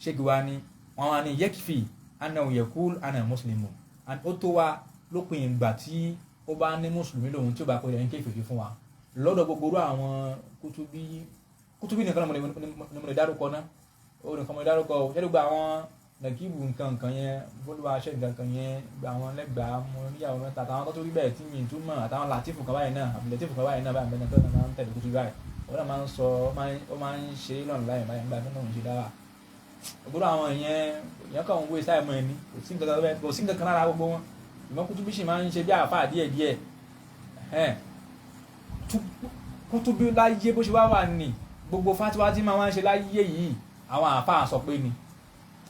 ṣégi wa ni wọn wá ní yẹ́kìfì ana yẹkul ana mùsùlùmí, ó tó wa lópin ìgbà tí ó bá ní mùsùlùmí lòun tí ó bá pè é ní kèfèrí fún wa lọ́dọ̀ gbogbo orú àwọn kútúbí. Kútúbí nìkan ni mo lè dárúkọ náà, ó nìkan mo lè dárúkọ o. Ṣé gbogbo àwọn nàkíbù nǹkan nǹkan yẹn, bólúwa aṣẹ nǹkan kan yẹn, gba àwọn lẹ́gbàá mo níyàwó mẹ́ta àtàwọn tó rí bẹ́ẹ̀ tí mi tún mọ̀, àtàwọn làtífù kan báyìí náà, àbí làtífù kan báyìí náà báyìí bẹ́ẹ̀ náà máa ń tẹ̀lé kútúbí báyìí, òun náà máa ń sọ, ó máa ń ṣe lọ́nà láì báyìí nígbà tó náà ń ṣe dára. Ògbóró àwọn ìyẹn kàn ń wé sáì mọ́ ẹni, kò sí nǹkan kan lára gbogbo wọn. Ìmọ̀ kútúbí sì máa ń ṣe bí àáfàá díẹ̀ díẹ̀. Kútúbí láyé bó ṣe wá wà ní gbogbo fatiwa tí máa ń ṣe láyé yìí, àwọn àáfàá sọ pé ni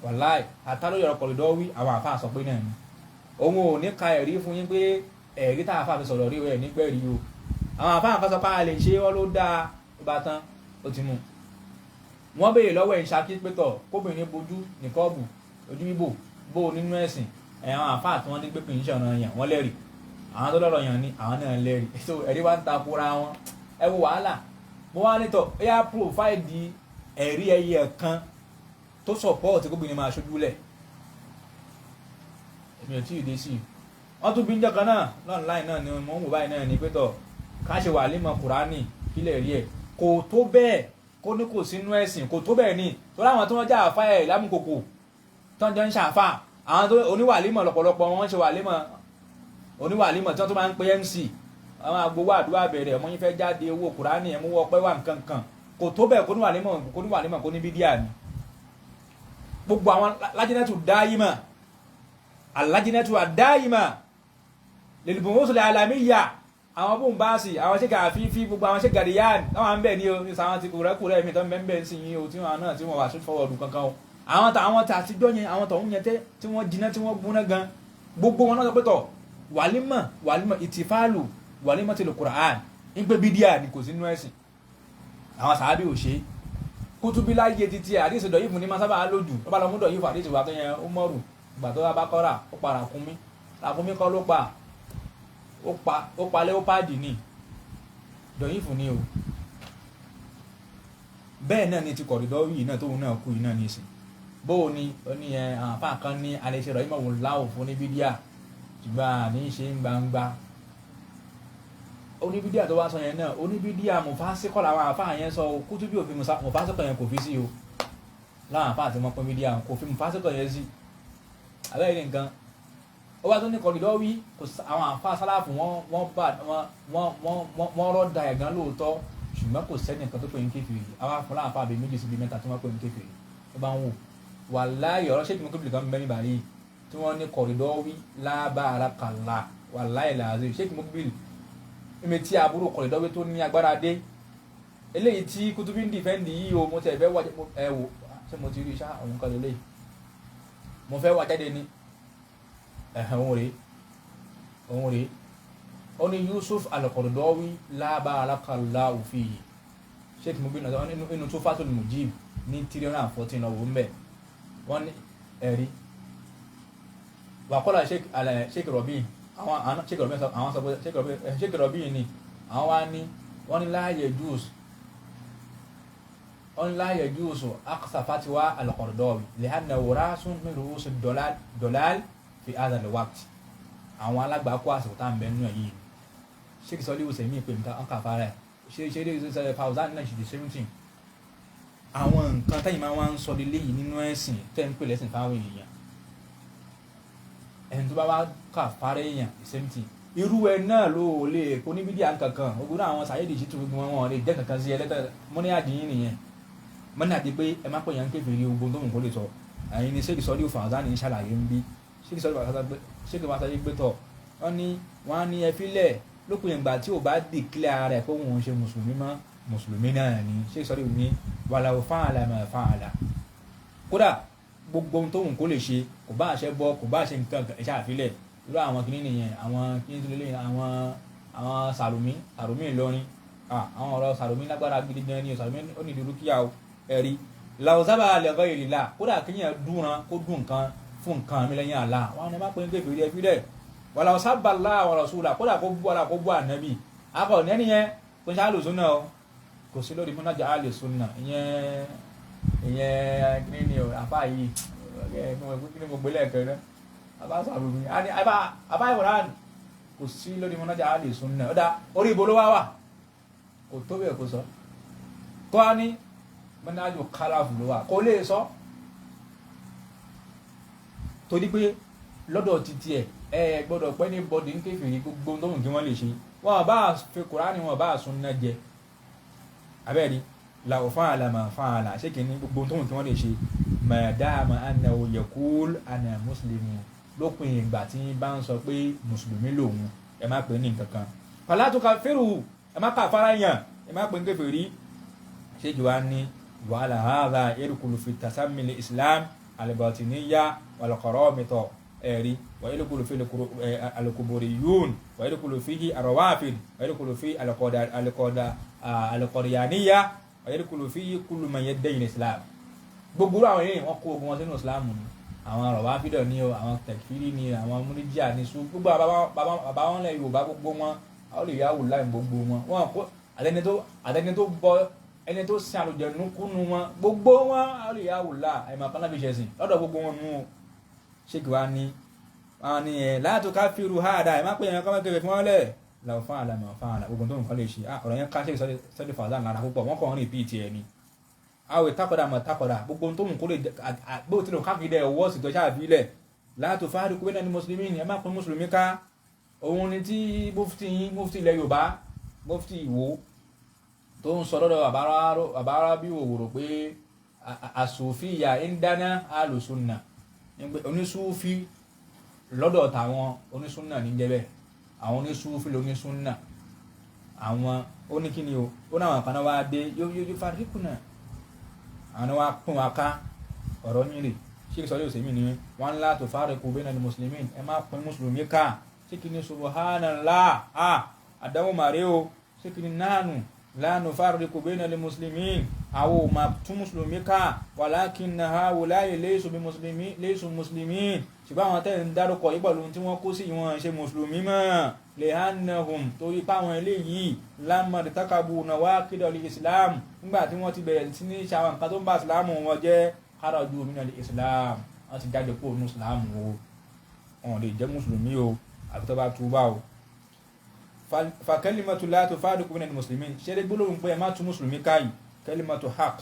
wàláì àtàlóyọ̀rọ̀ kọ̀lùdọ́ wí, àwọn àáfàá sọ pé náà ni. Òun ò ní ka ẹ̀rí fún yín pé ẹ̀rí tá àáfàá fi sọ̀rọ̀ rí ẹ̀ nígbẹ́ rí o. Àwọn àáfàá kan sọ pé a lè ṣe ọ́ ló dáa, ó bá tán ó ti mú. Wọ́n béèrè lọ́wọ́ ẹ̀ ń ṣakí pétọ̀ kóbìnrin bojú nìkọ́ọ̀bù ojú bíbò bó o nínú ẹ̀sìn. Àwọn àáfàá tí wọ́n ní pé kì í ṣe ọ̀nà yàn wọ́n lẹ́rìí, àwọn tó lọ́rọ̀ yàn ni àwọn náà lẹ́rìí. So ẹ̀rí wá ń takora wọn. Ẹ wo wàhálà. Mo wá nítọ̀ ó yá pòfáìdì ẹ̀rí ẹyẹ kan tó sọ̀pọ̀ọ̀tì kóbìnrin máa ṣojú lẹ̀. Èmi ò tí ì dé sí i. Wọ́n tún bí ń jọ́kan náà lọ́nláìn náà ni mo ń wò báyìí náà ni pétọ̀ ká ṣe wà límọ̀ Kùránì kílẹ̀ rí ẹ̀ kò tó bẹ́ẹ̀ kó ní kò sínú ẹ̀sìn, kò tó bẹ́ẹ̀ ni. Torí àwọn tí wọ́n já àfa ẹ̀ lámùkòkò tí wọ́n jọ ń ṣàfà, àwọn tó oníwàlímọ̀ lọ́pọ̀lọpọ̀ wọ́n ṣe wàlímọ̀ oníwàlímọ̀ tí wọ́n tún máa ń pe MC, àwọn agbowó àdúrà bẹ̀rẹ̀ ọmọ yín fẹ́ jáde owó Kùránì ẹ̀ mú ọpẹ́ wà nǹkan kan, kò tó bẹ́ẹ̀ kó ní wàlímọ̀, kó ní wàlímọ̀ kó ní bídíà ni. Gbogbo àwọn lájínẹ́tù dáyìmà alájínẹ́tù àdáyìmà lèlùbọ̀n àlàmíyà, àwọn bóńbáàsì, àwọn ṣe gàfífí, gbogbo àwọn ṣe gàdíyàn táwọn à ń bẹ̀ ní o ní sàwọn ti kúrẹ́kúrẹ́ mi tó ń bẹ́ẹ̀ sí yín o tí wọn náà tí wọn wà sí fọwọ́dù kankan o. Àwọn tàwọn tàtijọ́ yẹn, àwọn tọ̀hún yẹn tẹ́ tí wọ́n jiná tí wọ́n gbóná gan, gbogbo wọn náà sọ pé tọ̀ wàlímọ̀ wàlímọ̀ ìtìfáàlù wàlímọ̀ ti lè Kùránì ń pé bídíà ni kò sí nínú ẹ̀sìn. Àwọn sàábì ò ṣe kútúbí láyé títí àdìsí dọ̀yìfù ní masábà lójú ló bá lọ mú dọ̀yìfù àdìsí wà tó yẹn ó mọ̀rù ìgbà tó bá kọ́ra ó pa ràkúnmí, ràkúnmí kọ́ ló pa, ó pa léópáàdì ní dọ̀yìfù ní o. Bẹ́ẹ̀ náà ni ti kọ̀rìdọ́ yìí náà tóun náà kú yìí náà ní ìsìn bó o ní ó ní ẹ àǹfà kan ní alẹ́sẹ̀ rẹ̀ ìmọ̀ wò láwò fún ní bídíà Ṣùgbọ́n àní ṣe ń gbangba. Oníbídíà tó wá sọ yẹn náà, oníbídíà mùfásíkọ̀ làwọn àfáà yẹn sọ o. Kútúbí òfin mùfásíkọ̀ yẹn kò fi sí o. Láwọn àfáà tí wọ́n pín bídíà kò fi mùfásíkọ̀ yẹn sí. Abẹ́rẹ́ ní nǹkan ó bá tún ní kọ̀lìdọ́ wí kò àwọn àfáà sálàfù wọ́n bá wọ́n rọ́ da ẹ̀gán lóòótọ́, ṣùgbọ́n kò sẹ́ni nǹkan tó pè ní kèfèrí. Àwọn afọlá àfáà bíi méjì síbi mẹ́ta tí wọ́n pè ní kèfèrí. Ó bá ń wò wàláyé ọ̀rọ̀ ṣéèkì mọ́kìbìlì kan bẹ́ẹ̀ ní báyìí tí wọ́n ní kọ̀lìdọ́ wí lábàárà kàlà wàláyé làásì ṣéèkì mọ́kìbìlì ìmì tí àbúrò kọ̀lìdọ́ wí tó ní agbára dé eléyìí tí Kutubi ń dìfẹ́ǹdì yìí o. Mo tẹ̀ fẹ́ wá ẹ wò, ṣé mo ti rí iṣá òun kan lélẹ́yìí mo fẹ́ wá jáde ni. Ẹ̀hẹ̀n, òun rèé, òun rèé. Ó ní Yusuf al-Qaradawi lábàárakàlá òfin yìí Sheikh Mubin náà inú Tuhfatul Mujib ní 314 ọ̀wọ́ ń bẹ̀ wọ́n ní ẹ̀rí wàkọ́lá Sheikh Rabi, àwọn Sheikh Rabi, àwọn sọ pé Sheikh Rabi ni àwọn wá ní wọ́n ní láàyè jùs, wọ́n ní láàyè jùs aqsa fatwa al-Qaradawi li'annahu rasun min ru'us ad-dalal fi hadha al-waqt. Àwọn alágbàákó àsìkò tá à ń bẹ nínú ẹ̀ yìí, Sheikh Sọ́lí Usaimin pé nǹkan ọkà fara ẹ̀ ṣe ṣe Fawzan náà ṣe the same thing. Àwọn nǹkan tẹ́yìn máa wá ń sọ lílé yìí nínú ẹ̀sìn tẹ́ ń pè lẹ́sìn fáwọn èèyàn, ẹni tó bá wá kà fara èèyàn, the same thing. Irú ẹ náà ló lè kó níbi díà kankan ogun náà. Àwọn Saheed Shittu gbogbo wọn, wọn lè jẹ́ kankan sí ẹlẹ́tẹ̀ mọ́ní àdìyín nìyẹn, mọ́ní àdì pé ẹ má pè yàn kéferì. Ogun tó mú kó lè sọ ẹ̀yin ni Sheikh Sọ́lí Fawzan ní ṣàlàyé ń bí Sheikh Sọ́lí Fawzan pé tọ̀ wọ́n ní ẹ fílẹ̀ lópin ìgbà tí ò bá dìklẹ́ rẹ̀ pé òun ṣe mùsùlùmí mọ́, mùsùlùmí náà ni. Sheikh Sọ́lí ní wàlàó fa'ala ma fa'ala, kódà gbogbo ohun tóun kó lè ṣe, kò bá àṣẹ bọ, kò bá àṣẹ nǹkan ẹ̀ṣẹ̀ àfilẹ̀. Irú àwọn kìíní nìyẹn, àwọn kìíní tó lélẹ́yìn, àwọn Sàrùmí, Sàrùmí Ìlọrin. Àwọn ọ̀rọ̀ Sàrùmí lágbára gidi gan ni. Sàrùmí ó ní ìdúró kíyà o. Ẹ̀rí làwùsábà lẹ̀kọ́ ìlìlà, kódà kíyàn dúnran kó dùn nǹkan fún nǹkan mi lẹ́yìn àlá wọn ni má pè ń kéfèé ẹ fílẹ̀. Wàlàwùsábà láwọn rọ̀ṣúlà, kódà kó bú ara kó bú ànábì akọ ní ẹni yẹn kò ń ṣe àlùsùn náà o, kò sí lórí múnájà àlùsùn náà. Ìyẹn kí ni o àfa yìí, kí ni mo gbélé ẹ̀kẹ́ náà, àbá Sàrùmí, àbá ìwòrán kò sí lórí múnájà àlùsùn náà. Ó dá orí ibo ló wá wà, kò tó bẹ́ẹ̀ kó sọ kó a ní múnájú kálàfù ló wà, kò lè sọ torí pé lọ́dọ̀ títí ẹ̀ ẹ gbọ́dọ̀ pẹ́ ní bọ́dì ń kéfìrí. Gbogbo tó mú kí wọ́n lè ṣe, wọn bá fi Kùránì, wọn bá sún náà jẹ abẹ́rẹ́ làwọn fáàlà mà fáàlà ṣé kìíní gbogbo tó mú kí wọ́n lè ṣe madama annahu yaqul ana muslimu, lópin ìgbà tí bá ń sọ pé mùsùlùmí lòun, ẹ má pè ní nǹkan kan fala tukaffiru, ẹ má kàfàrà yàn, ẹ má pè ní kéfìrí. Ṣé jù wá ní wàhálà hadha yadkhulu fi tasammi islam al-batiniyya wal-qaramita ẹ̀rí wa yadkhulu fi al-quburiyun wa yadkhulu fihi ar-rawafid wa yadkhulu fi al-qadiyaniyya wa yadkhulu fihi kullu man yadda'i al-islam. Gbogbo àwọn yìí wọ́n kó ogun wọn sínú islam ni. Àwọn rọ̀wáfídọ̀ ni o, àwọn tẹ̀kírí ni, àwọn múrídíà ni, su gbogbo bàbá wọn lẹ Yorùbá, gbogbo wọn àwọn lè yà wò láì gbogbo wọn wọn kó àtẹni tó bọ ẹni tó sin àlùjẹ̀nu kúnnu wọn, gbogbo wọn àwọn lè yà wò láì àìmọ̀ kan láfi ṣẹ̀sìn lọ́dọ̀ gbogbo wọn nù o. Ṣé kí wàá ní wọn ní ẹ láti ká fíru háàdá, ẹ má pè yẹn kọ́ mọ́ kẹfẹ́ fún wọn lẹ̀ làwọn fún àlà mọ̀ fún àlà gbogbo tó nǹkan lè ṣe. Ọ̀rọ̀ yẹn ká ṣe sọ́dí fàzà lára púpọ̀, wọ́n kàn ń rìpíìtì ẹ̀ ni àwẹ̀ takọ̀dà mọ̀ takọ̀dà gbogbo tó ń kó lè bó tilẹ̀ káàkiri ẹ̀ wọ́ sí tọ́ṣà àbílẹ̀ láti fáàrí kúbẹ́ náà ní mùsùlùmí ni ẹ má pín mùsùlùmí ká. Òun ni tí mufti yín, mufti ilẹ̀ Yorùbá, mufti Ìwó tó ń sọ lọ́dọ̀ bàbá bí òwòrò pé àsòfíà ń dáná àlùsùnà, onísúfí lọ́dọ̀ tàwọn onísúnà ní jẹ́ bẹ́ẹ̀, àwọn onísúfí lónísúnà àwọn oníkíni o. Ó náà kan náà wá dé yóò yóò fàríkùnà, àwọn wa pín wa ká. Ọ̀rọ̀ yín rè ṣé kí sọ́lé òsèmí ni wọ́n ńlá tó fáríkù bẹ́ẹ̀ ní mùsùlùmí, ẹ má pín mùsùlùmí ká. Ṣé kí ni subhanallah àdáwò màrí o. Ṣé kí ni nánù la nufarriqu bayna al-muslimin, àwọn ò máa tún mùsùlùmí ká, walakinna haula'i laysu bi muslimin, laysu muslimin. Ṣùgbọ́n àwọn tẹ́ ń dárúkọ yìí pẹ̀lú tí wọ́n kó sí wọn ṣe mùsùlùmí mọ́, lihannahum, torí páwọn eléyìí lamma irtakabu nawaqidal islam, nígbà tí wọ́n ti bẹ̀rẹ̀ sí ní ṣàwọn nǹkan tó ń bá islam wọn jẹ́, kharaju minal islam, wọ́n ti jáde kúrò ní islam o, wọn lè jẹ́ mùsùlùmí o. Àfi tó bá túbà o. Fa kalimatu la tufariqu bayna al-muslimin, ṣe lè gbólóhùn pé ẹ má tún mùsùlùmí káyì, kalimatu haqq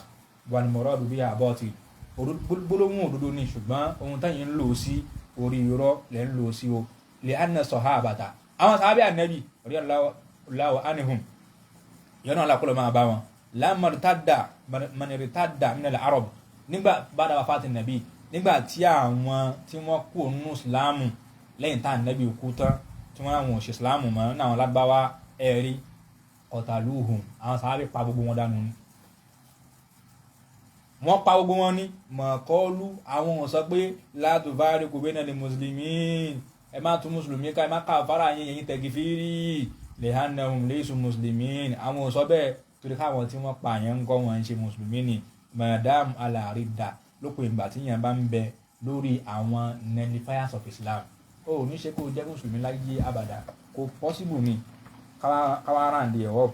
wal muradu biha batil, gbólóhùn òdodo ni, ṣùgbọ́n ohun táyìn ń lò sí orí irọ́ lẹ́ ń lò sí o. Li anna sahabata, àwọn sàábì ànábì radiyallahu anhum, yọ́nà alákọ̀ọ́lọ́ máa bá wọn, lamma irtadda man irtadda min al-arab nígbà ba'da wafati nàbí, nígbà tí àwọn tí wọ́n kú nínú ìsìláàmù lẹ́yìn tá ànábì kú tán, tí wọ́n àwọn òṣè ìsìláàmù mọ́ ní àwọn lágbáwá, ẹ̀rí qataluhum, àwọn sàábì pa gbogbo wọn dànù ni, wọ́n pa gbogbo wọn ní mọ̀kọ́lù. Àwọn ò sọ pé la tufariqu bayna al-muslimin, ẹ má tún mùsùlùmí ká, ẹ má kàfàrà yín ẹ̀yin tẹ̀gìfìrì, lihannahum laysu muslimin. Àwọn ò sọ bẹ́ẹ̀ torí káwọn tí wọ́n pa yẹn ń kọ́ wọn ń ṣe mùsùlùmí ni. Madam alárìdà, lópin ìgbà tí yẹn bá ń bẹ lórí àwọn nullifiers of Islam, ó ní ṣe kó jẹ́ mùsùlùmí láyé abàdà, kò possible ni. Káwá round ẹ̀ up,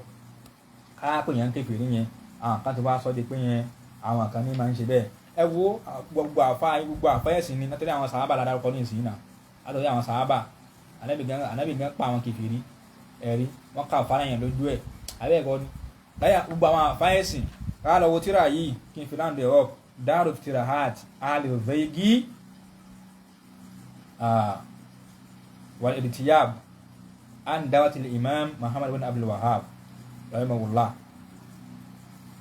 káwá pè yẹn ń kèfèrí yẹn, àwọn kan ti wá sọ di pé yẹn àwọn kan ní máa ń ṣe bẹ́ẹ̀. Ẹ wo gbogbo àfa, gbogbo àfa ẹ̀sìn ni látọ̀rí àwọn sàhábà ládàrúkọ ní ìsìn náà, látọ̀rí àwọn sàhábà, ànábì gan pa àwọn kèfèrí, ẹ̀rí wọ́n ká àfa yẹn lójú ẹ̀, àbẹ́ ẹ̀kọ́ ni láyà gbogbo àwọn àfa ẹ̀sìn. Ká lọ wo tíra yìí kí n fi round ẹ̀ up, Daru Iftirahat al-Zaygi wal Irtiyab an dawati al-Imam Muhammad bin Abdul Wahhab rahimahullah,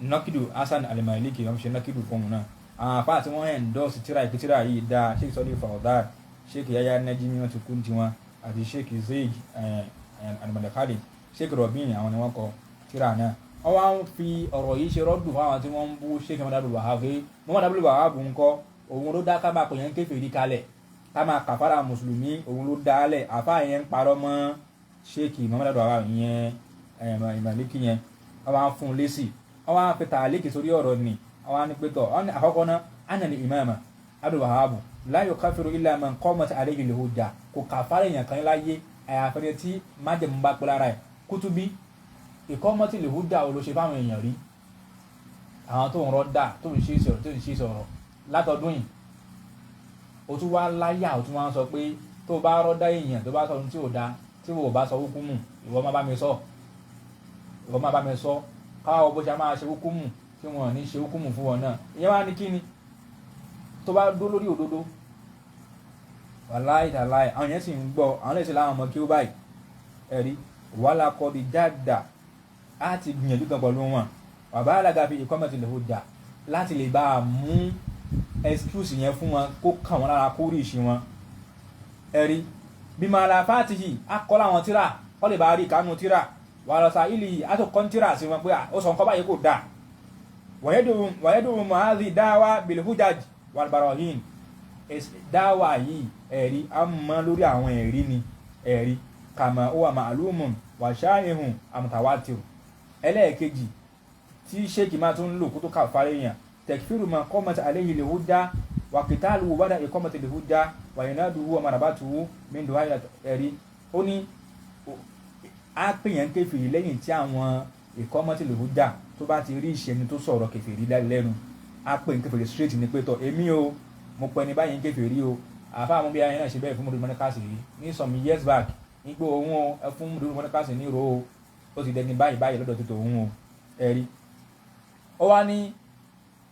nakidu Hasan al-Maliki, wọ́n ṣe nakidu fún un náà. Àwọn àfáà tí wọ́n endorse tíra ìpín tíra yìí dá, Sheikh Sọ́lé Fawzan, Sheikh Yahya Najmi, wọ́n ti kú tiwọn, àti Sheikh Zayd al-Madkhali, Sheikh Rabin, àwọn ni wọ́n kọ tíra náà. Wọ́n wá ń fi ọ̀rọ̀ yìí ṣe rọ́dù fún àwọn tí wọ́n ń bú Sheikh Muhammad Abdul Wahhab pé Muhammad Abdul Wahhab ń kọ́, òun ló dá ká máa pè yẹn kèfèrí kalẹ̀, ká máa kàfàrà mùsùlùmí, òun ló dá lẹ̀. Àfáà yẹn ń parọ́ mọ́ Sheikh Muhammad Abdul Wahhab yẹn, Maliki yẹn. Wọ́n wá ń fún un lésì, wọ́n wá ń fi tàlíkì sórí ọ̀rọ̀ ni. Wọ́n wá ní pé tọ̀, wọ́n ní àkọ́kọ́ náà, anna al-imama Abdul Wahhab la yukaffiru illa man qamat alayhi al-hujja, kò kàfàrà èèyàn kan láyé àyàfẹ́rẹ́ tí májèmú bá pẹ́ lára ẹ̀. Kútúbí ìkọ́mọ́tì lè húdà wo ló ṣe fáwọn èèyàn rí, àwọn tó ń rọ́dà, tó ń ṣe sọ̀rọ̀, tó ń ṣe sọ̀rọ̀ látọdún yìí, o tún wá láyà, o tún wá ń sọ pé tó bá rọ́dà èèyàn, tó bá sọ ohun tí ò da, tí wò bá sọ hukumu, ìwọ má bá mi sọ, ìwọ má bá mi sọ, káwọ́ bó ṣe máa ṣe hukumu tí wọn ò ní ṣe hukumu fún wọn náà. Ìyẹn wá ní kí ni tó bá dó lórí òdodo, wàláì tàláì, àwọn yẹn sì ń gbọ́, àwọn lè ṣe láwọn ọmọ kí ó báyìí ẹ̀rí wàhálà kọ́ di jáda, á ti gbìyànjú gan pẹ̀lú wọn, bàbá alága fi ìkọ́mọ̀tì lè jà láti lè bá a mú excuse yẹn fún wọn, kó kàn wọ́n lára, kó rí ìṣe wọn. Ẹ̀rí bí màá fàtìhì á kọ́ láwọn tíra kọ́ lè bá rí ìkánú tíra wàhálà sa ìlì yìí á tó kọ́ tíra sí wọn pé ó sọ nǹkan báyìí kò dáa. Wàyẹ́dùn muhazi dáwà bilhujaj walbarahin, dáwà yìí ẹ̀rí á mọ lórí àwọn ẹ̀rí ni ẹ̀rí kàmá ó wà màálùmùn wàṣáìhùn àmùtàwátìrù. Ẹlẹ́ẹ̀kejì tí sheikh máa tún lò kó tó kà fárí èèyàn, tẹkfíru ma qamat alayhi al-hujja wa qitaluhu ba'da iqamati al-hujja wa yanaduhu wa marabatuhu min du'a. Ẹ̀rí ó ní á pè yẹn kèfèrí lẹ́yìn tí àwọn iqamati al-hujja tó bá ti rí ìṣẹ́ni tó sọ̀rọ̀ kèfèrí lẹ́nu, á pè ń kèfèrí straight ní pé tọ̀ èmi o, mo pẹ́ ní báyìí ń kèfèrí o. Àfa àwọn bí ayé náà ṣe bẹ́ẹ̀ fún mọ̀dúnmọ́ ní káàsì rí ní some years back, nígbà òun o, ẹ fún mọ̀dúnmọ́ ní káàsì ní ìró o, ó ti dẹni báyìí báyìí lọ́dọ̀ tuntun òun o. Ẹ̀rí ó wá ní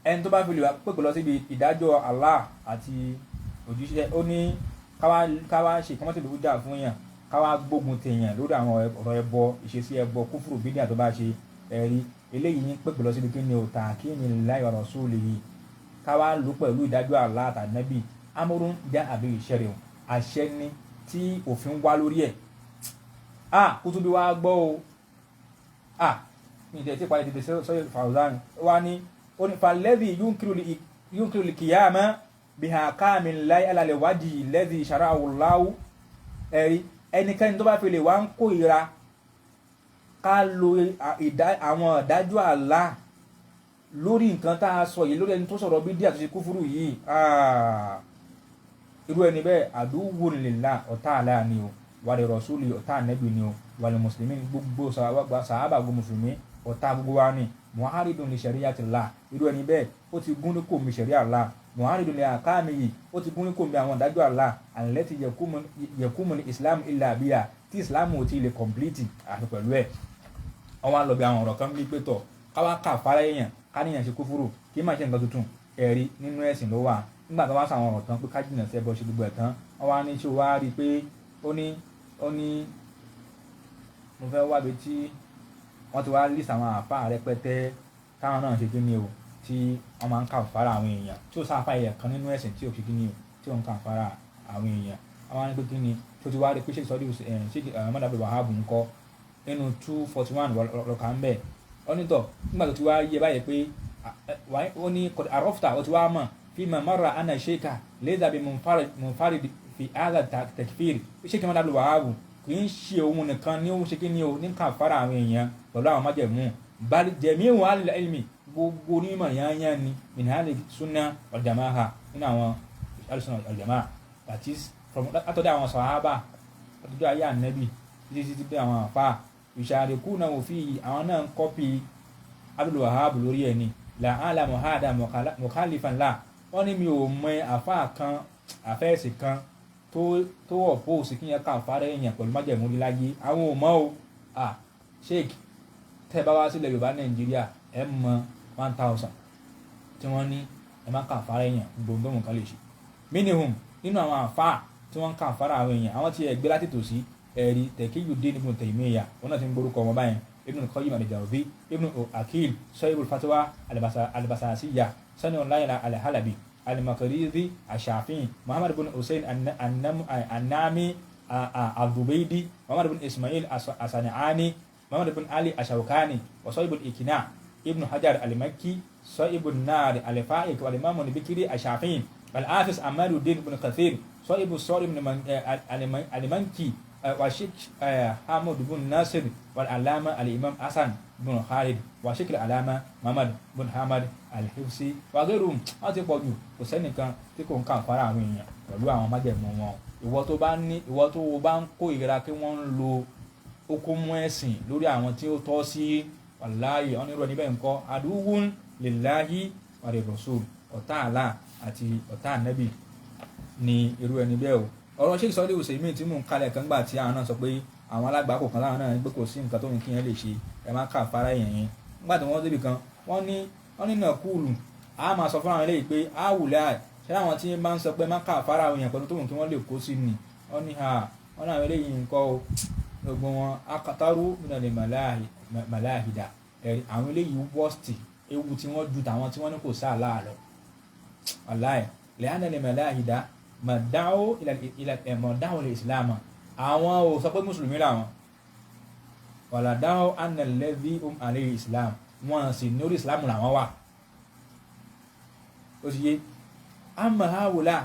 ẹni tó bá fi lè wá pèpè lọ síbi ìdájọ́ Allah àti òjíṣẹ́, ó ní káwá ṣe kọ́mọ́tì ló jà fún yàn, káwá gbógun tèèyàn lórí àwọn ọ̀rọ̀ ẹbọ, ìṣesí ẹbọ, kúfùrù, bídíà tó bá ṣe. Ẹ̀rí eléyìí ní pèpè lọ síbi kí ni o, tahkimillahi wa rasulihi, káwá lò pẹ̀lú ìdájọ́ Allah àtànábì, amúrún já àbí ìṣẹ̀rẹ̀ àṣẹ ni tí òfin wá lórí ẹ̀. Ah, Kútúbí wá gbọ́ o. Ah, mi ìdẹ̀ tí parí tètè sọ́yẹ̀ Fawzan wá ní, ó ní falladhi yunkiru al-qiyama bihakamillahi ala al-wajhi alladhi shara'ahu Allahu. Ẹ̀rí ẹnikẹ́ni tó bá fi lè wá ń kó ìra ká lo àwọn ìdájọ́ Allah lórí nǹkan tá a sọ yìí, lórí ẹni tó sọ̀rọ̀ bídíà tó ṣe kúfúrú yìí, irú ẹni bẹ́ẹ̀ aduwwun lillah, ọ̀tá Allah ni o, wa li rasuli, ọ̀tá ànẹ́bì ni o, wal muslimin, gbogbo sàhábà, gbogbo mùsùlùmí, Ọ̀tá gbogbo wa ni. Muharidun li shari'atillah, irú ẹni bẹ́ẹ̀ ó ti gún ní kò mi sharia Allah. Muharidun li ahkamihi, ó ti gún ní kò mi àwọn ìdájọ́ Allah. Allati yakumu islam illa biha, tí islam ò ti lè complete àfi pẹ̀lú ẹ̀. Wọ́n wá lọ bí àwọn ọ̀rọ̀ kan bí pé tọ̀ káwá kà fara èèyàn ká níyàn ṣe kúfúrú kí má ṣe nǹkan tuntun, ẹ̀rí nínú ẹ̀sìn ló wà. Nígbà tó wá sàwọn ọ̀rọ̀ tán pé ká jìnà sí ẹbọ ṣe gbogbo ẹ̀ tán, wọ́n wá ní ṣé wàá rí i pé ó ní mo fẹ́ wábi tí wọ́n ti wá list àwọn àfáà rẹpẹtẹ táwọn náà ṣe kí ni o, tí wọ́n máa ń kà fara àwọn èèyàn, tí ó sáfà ẹ̀yà kan nínú ẹ̀sìn tí ò ṣe kí ni o, tí ó ń kà fara àwọn èèyàn. Àwọn á ní pé kí ni tó ti wá rí pé ṣé ìsọdí ṣé Muhammad Abdul Wahab ń kọ́ nínú 241 lọ́kà ń bẹ̀. Ó ní tọ̀ nígbà tó ti wá yẹ báyìí pé ó ní àrọ́fùtà ó ti wá mọ̀ fi mara ana sheika leza bi munfarid fi hadha takfir. Ṣé kí Muhammad Abdul Wahab kì í ṣe òun nìkan ní ó ṣe kí ni o ní kà fara àwọn èèyàn pẹ̀lú àwọn májẹ̀mú, bal jami'u ahli ilmi, gbogbo onímọ̀ yányán ni min ahli sunna wal jama'a, nínú àwọn ahli sunna wal jama'a, that is from látọ̀dọ̀ àwọn sàhábà látọ̀dọ̀ ayé ànábì títí títí bí àwọn àfa yusharikuna fi, àwọn náà ń kọ́pì Abdul Wahab lórí ẹ̀ ni. La a'lamu hada mukhalifan la, wọ́n ní mi ò mọ àfa kan àfẹ́sì kan tó ọ̀pọ̀ òsì kí yẹn ká fara èèyàn pẹ̀lú májẹ̀mú rí láyé, àwọn ò mọ̀ o. Sheik tẹ́ bá wá sílẹ̀ Yorùbá Nàìjíríà ẹ mọ 1000 tí wọ́n ní ẹ má kà fara èèyàn gbogbo nǹkan lè ṣe. Minihum, nínú àwọn àfa tí wọ́n ń kà fara àwọn èèyàn, àwọn tí ẹ gbé láti tòsí ẹ̀rí Taqiyuddin Ibn Taymiyyah, wọn náà ti ń gbórúkọ wọn báyẹn, Ibn Qayyim al-Jawzi, Ibn Akil Sahibul Fatwa al-Basasiyya, Sani Online al-Halabi, al-Maqrizi al-Shafi'i, Muhammad bin Hussein an-Nami al-Zubaydi, Muhammad bin Ismail as-San'ani, Muhammad bin Ali ash-Shawkani, wa Sahibul Iqna' Ibn Hajar al-Makki, Sahibun Nar al-Fa'iq, wal Imam al-Bikri al-Shafi'i, al-Hafiz Amaluddin ibn Kathir, Sahibus Sarim al-Manki, wa Sheikh Hamad bin Nasir, wal Alama al-Imam Hasan bin Khalid, wa Sheikh al-Alama Muhammad bin Hamad al-Hifsi, wa ghayruhum. Wọ́n ti pọ̀ jù, kò sẹ́nìkan tí kò ń kà fara àwọn èèyàn pẹ̀lú àwọn májẹ̀mú wọn. Ìwọ tó bá ní, ìwọ tó bá ń kó ìra kí wọ́n ń lo okòmù ẹ̀sìn lórí àwọn tí ó tọ́ sí, wàláyé wọn nírú ẹni bẹ́ẹ̀ ń kọ́ aduwwun lillahi wa lirrasul, ọ̀tá Allah àti ọ̀tá ànábì ni irú ẹni bẹ́ẹ̀ o. Ọ̀rọ̀ Sheikh Sọ́lé Usaimin tí mò ń kalẹ̀ kan gbà tí àwọn náà sọ pé àwọn alágbàkọ̀ kan láwọn náà ní pé kò sí nǹkan tó ní kí yẹn lè ṣe, ẹ má kà fara èèyàn yẹn. Nígbà tí wọ́n débi kan, wọ́n ní náà kúlù, a máa sọ fún àwọn eléyìí pé a wù láì ṣé àwọn tí máa ń sọ pé má kà fara àwọn èèyàn pẹ̀lú tó wù kí wọ́n lè kó sí ni. Wọ́n ní wọ́n ní àwọn eléyìí nǹkan o, gbogbo wọn akataru minal malahida, ẹ̀rí àwọn eléyìí wọ́ọ̀sì ewu tí wọ́n ju tàwọn tí wọ́n ní kò sáà láàlọ́. Wàláì lẹ́hánà lè malahida mọ̀dáwó ilẹ̀ ìsìlámù, àwọn ò sọ pé mùsùlùmí làwọn, wàlàdáwó anàlẹ́bí àlẹ́ ìsìlámù, wọn sì ní orí ìsìlámù làwọn wà. Ó ti yé àmọ́ àwòlá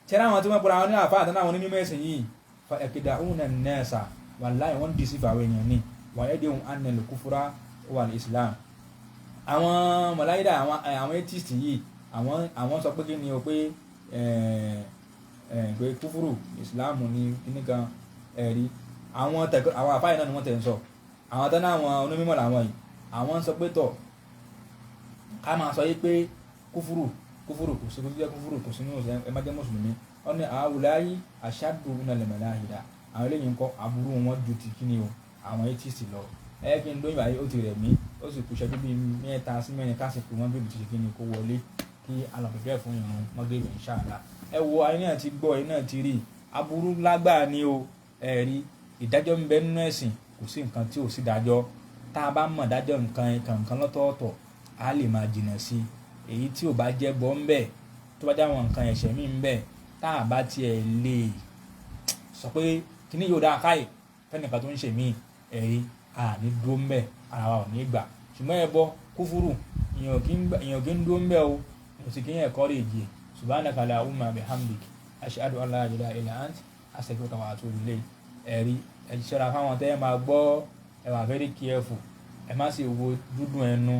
tẹ́lá àwọn tí wọ́n pọ̀ra àwọn ní àfáà àtàwọn àwọn onímọ̀ ẹ̀sìn yìí fa ẹ̀kẹ́dà òun náà nẹ́ẹ̀sà, wàláì wọ́n dì sí fàwọn èèyàn ní wàyẹ́dẹ̀hùn anàlẹ́ kúfúrá wà ní ìsìlámù. Àwọn mọ̀láyídà àwọn atheist yìí àwọn sọ pé kí ni o pé pé kúfúrú ìsìláàmù ní nìkan ẹ̀rí àwọn àfáà náà ni wọ́n tẹ̀ ń sọ, àwọn tán náà àwọn onímọ̀ làwọn yìí, àwọn ń sọ pé tọ̀ ká máa sọ yìí pé kúfúrú kúfúrú kò sí jẹ́ kúfúrú kò sí nínú ẹ má jẹ́ mùsùlùmí. Wọ́n ní àwùláyé àṣàdù minal màláhídà, àwọn eléyìí ń kọ́ aburú wọn ju ti kí ni o àwọn atheist lọ. Ẹ kí n dóyún báyìí ó ti rẹ̀ mí, ó sì kù ṣẹ́jú bíi 3 sí 4 kásìkò wọn bíbi ti ṣe kí ni kó wọlé kí alọ̀pẹ̀fẹ́ fún ìrun mọ́gẹ́rì inshallah. Ẹ wo ayé náà ti gbọ́, ayé náà ti rí aburú lágbàá ni o. Ẹ̀rí ìdájọ́ ń bẹ nínú ẹ̀sìn, kò sí nǹkan tí ò sí dájọ́. Tá a bá mọ̀ dájọ́ nǹkan kankan lọ́tọ̀ọ̀tọ̀ á lè máa jìnà sí i. Èyí tí ò bá jẹ́ bọ́ ń bẹ̀, tó bá jáwọn nǹkan ẹ̀ṣẹ̀ mí ń bẹ̀, tá a bá tiẹ̀ lè sọ pé kíní yóò dáa káì fẹ́nìkan tó ń ṣe mí, ẹ̀rí àní dúró ń bẹ̀, ara wa ò ní gbà. Ṣùgbọ́n ẹbọ kúfúrú èèyàn kì í dúró ń bẹ̀ o, èèyàn sì kì í ẹ̀kọ́ rè jì. Subhanaka allahumma bihamdik ashhadu an la ilaha illa ant astaghfiruka wa atubu ilayk. Ẹ̀rí ẹ ṣọ́ra fáwọn tẹ́ ẹ máa gbọ́, ẹ wà very careful, ẹ má sì wo dúdú ẹnu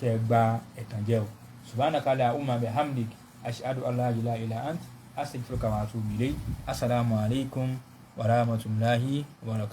kẹ́ ẹ gba ẹ̀tàn jẹ o. Subhanaka allahumma bihamdik ashhadu an la ilaha illa ant astaghfiruka wa atubu ilayk. Assalamu alaikum wa rahmatullahi wa barakatuh.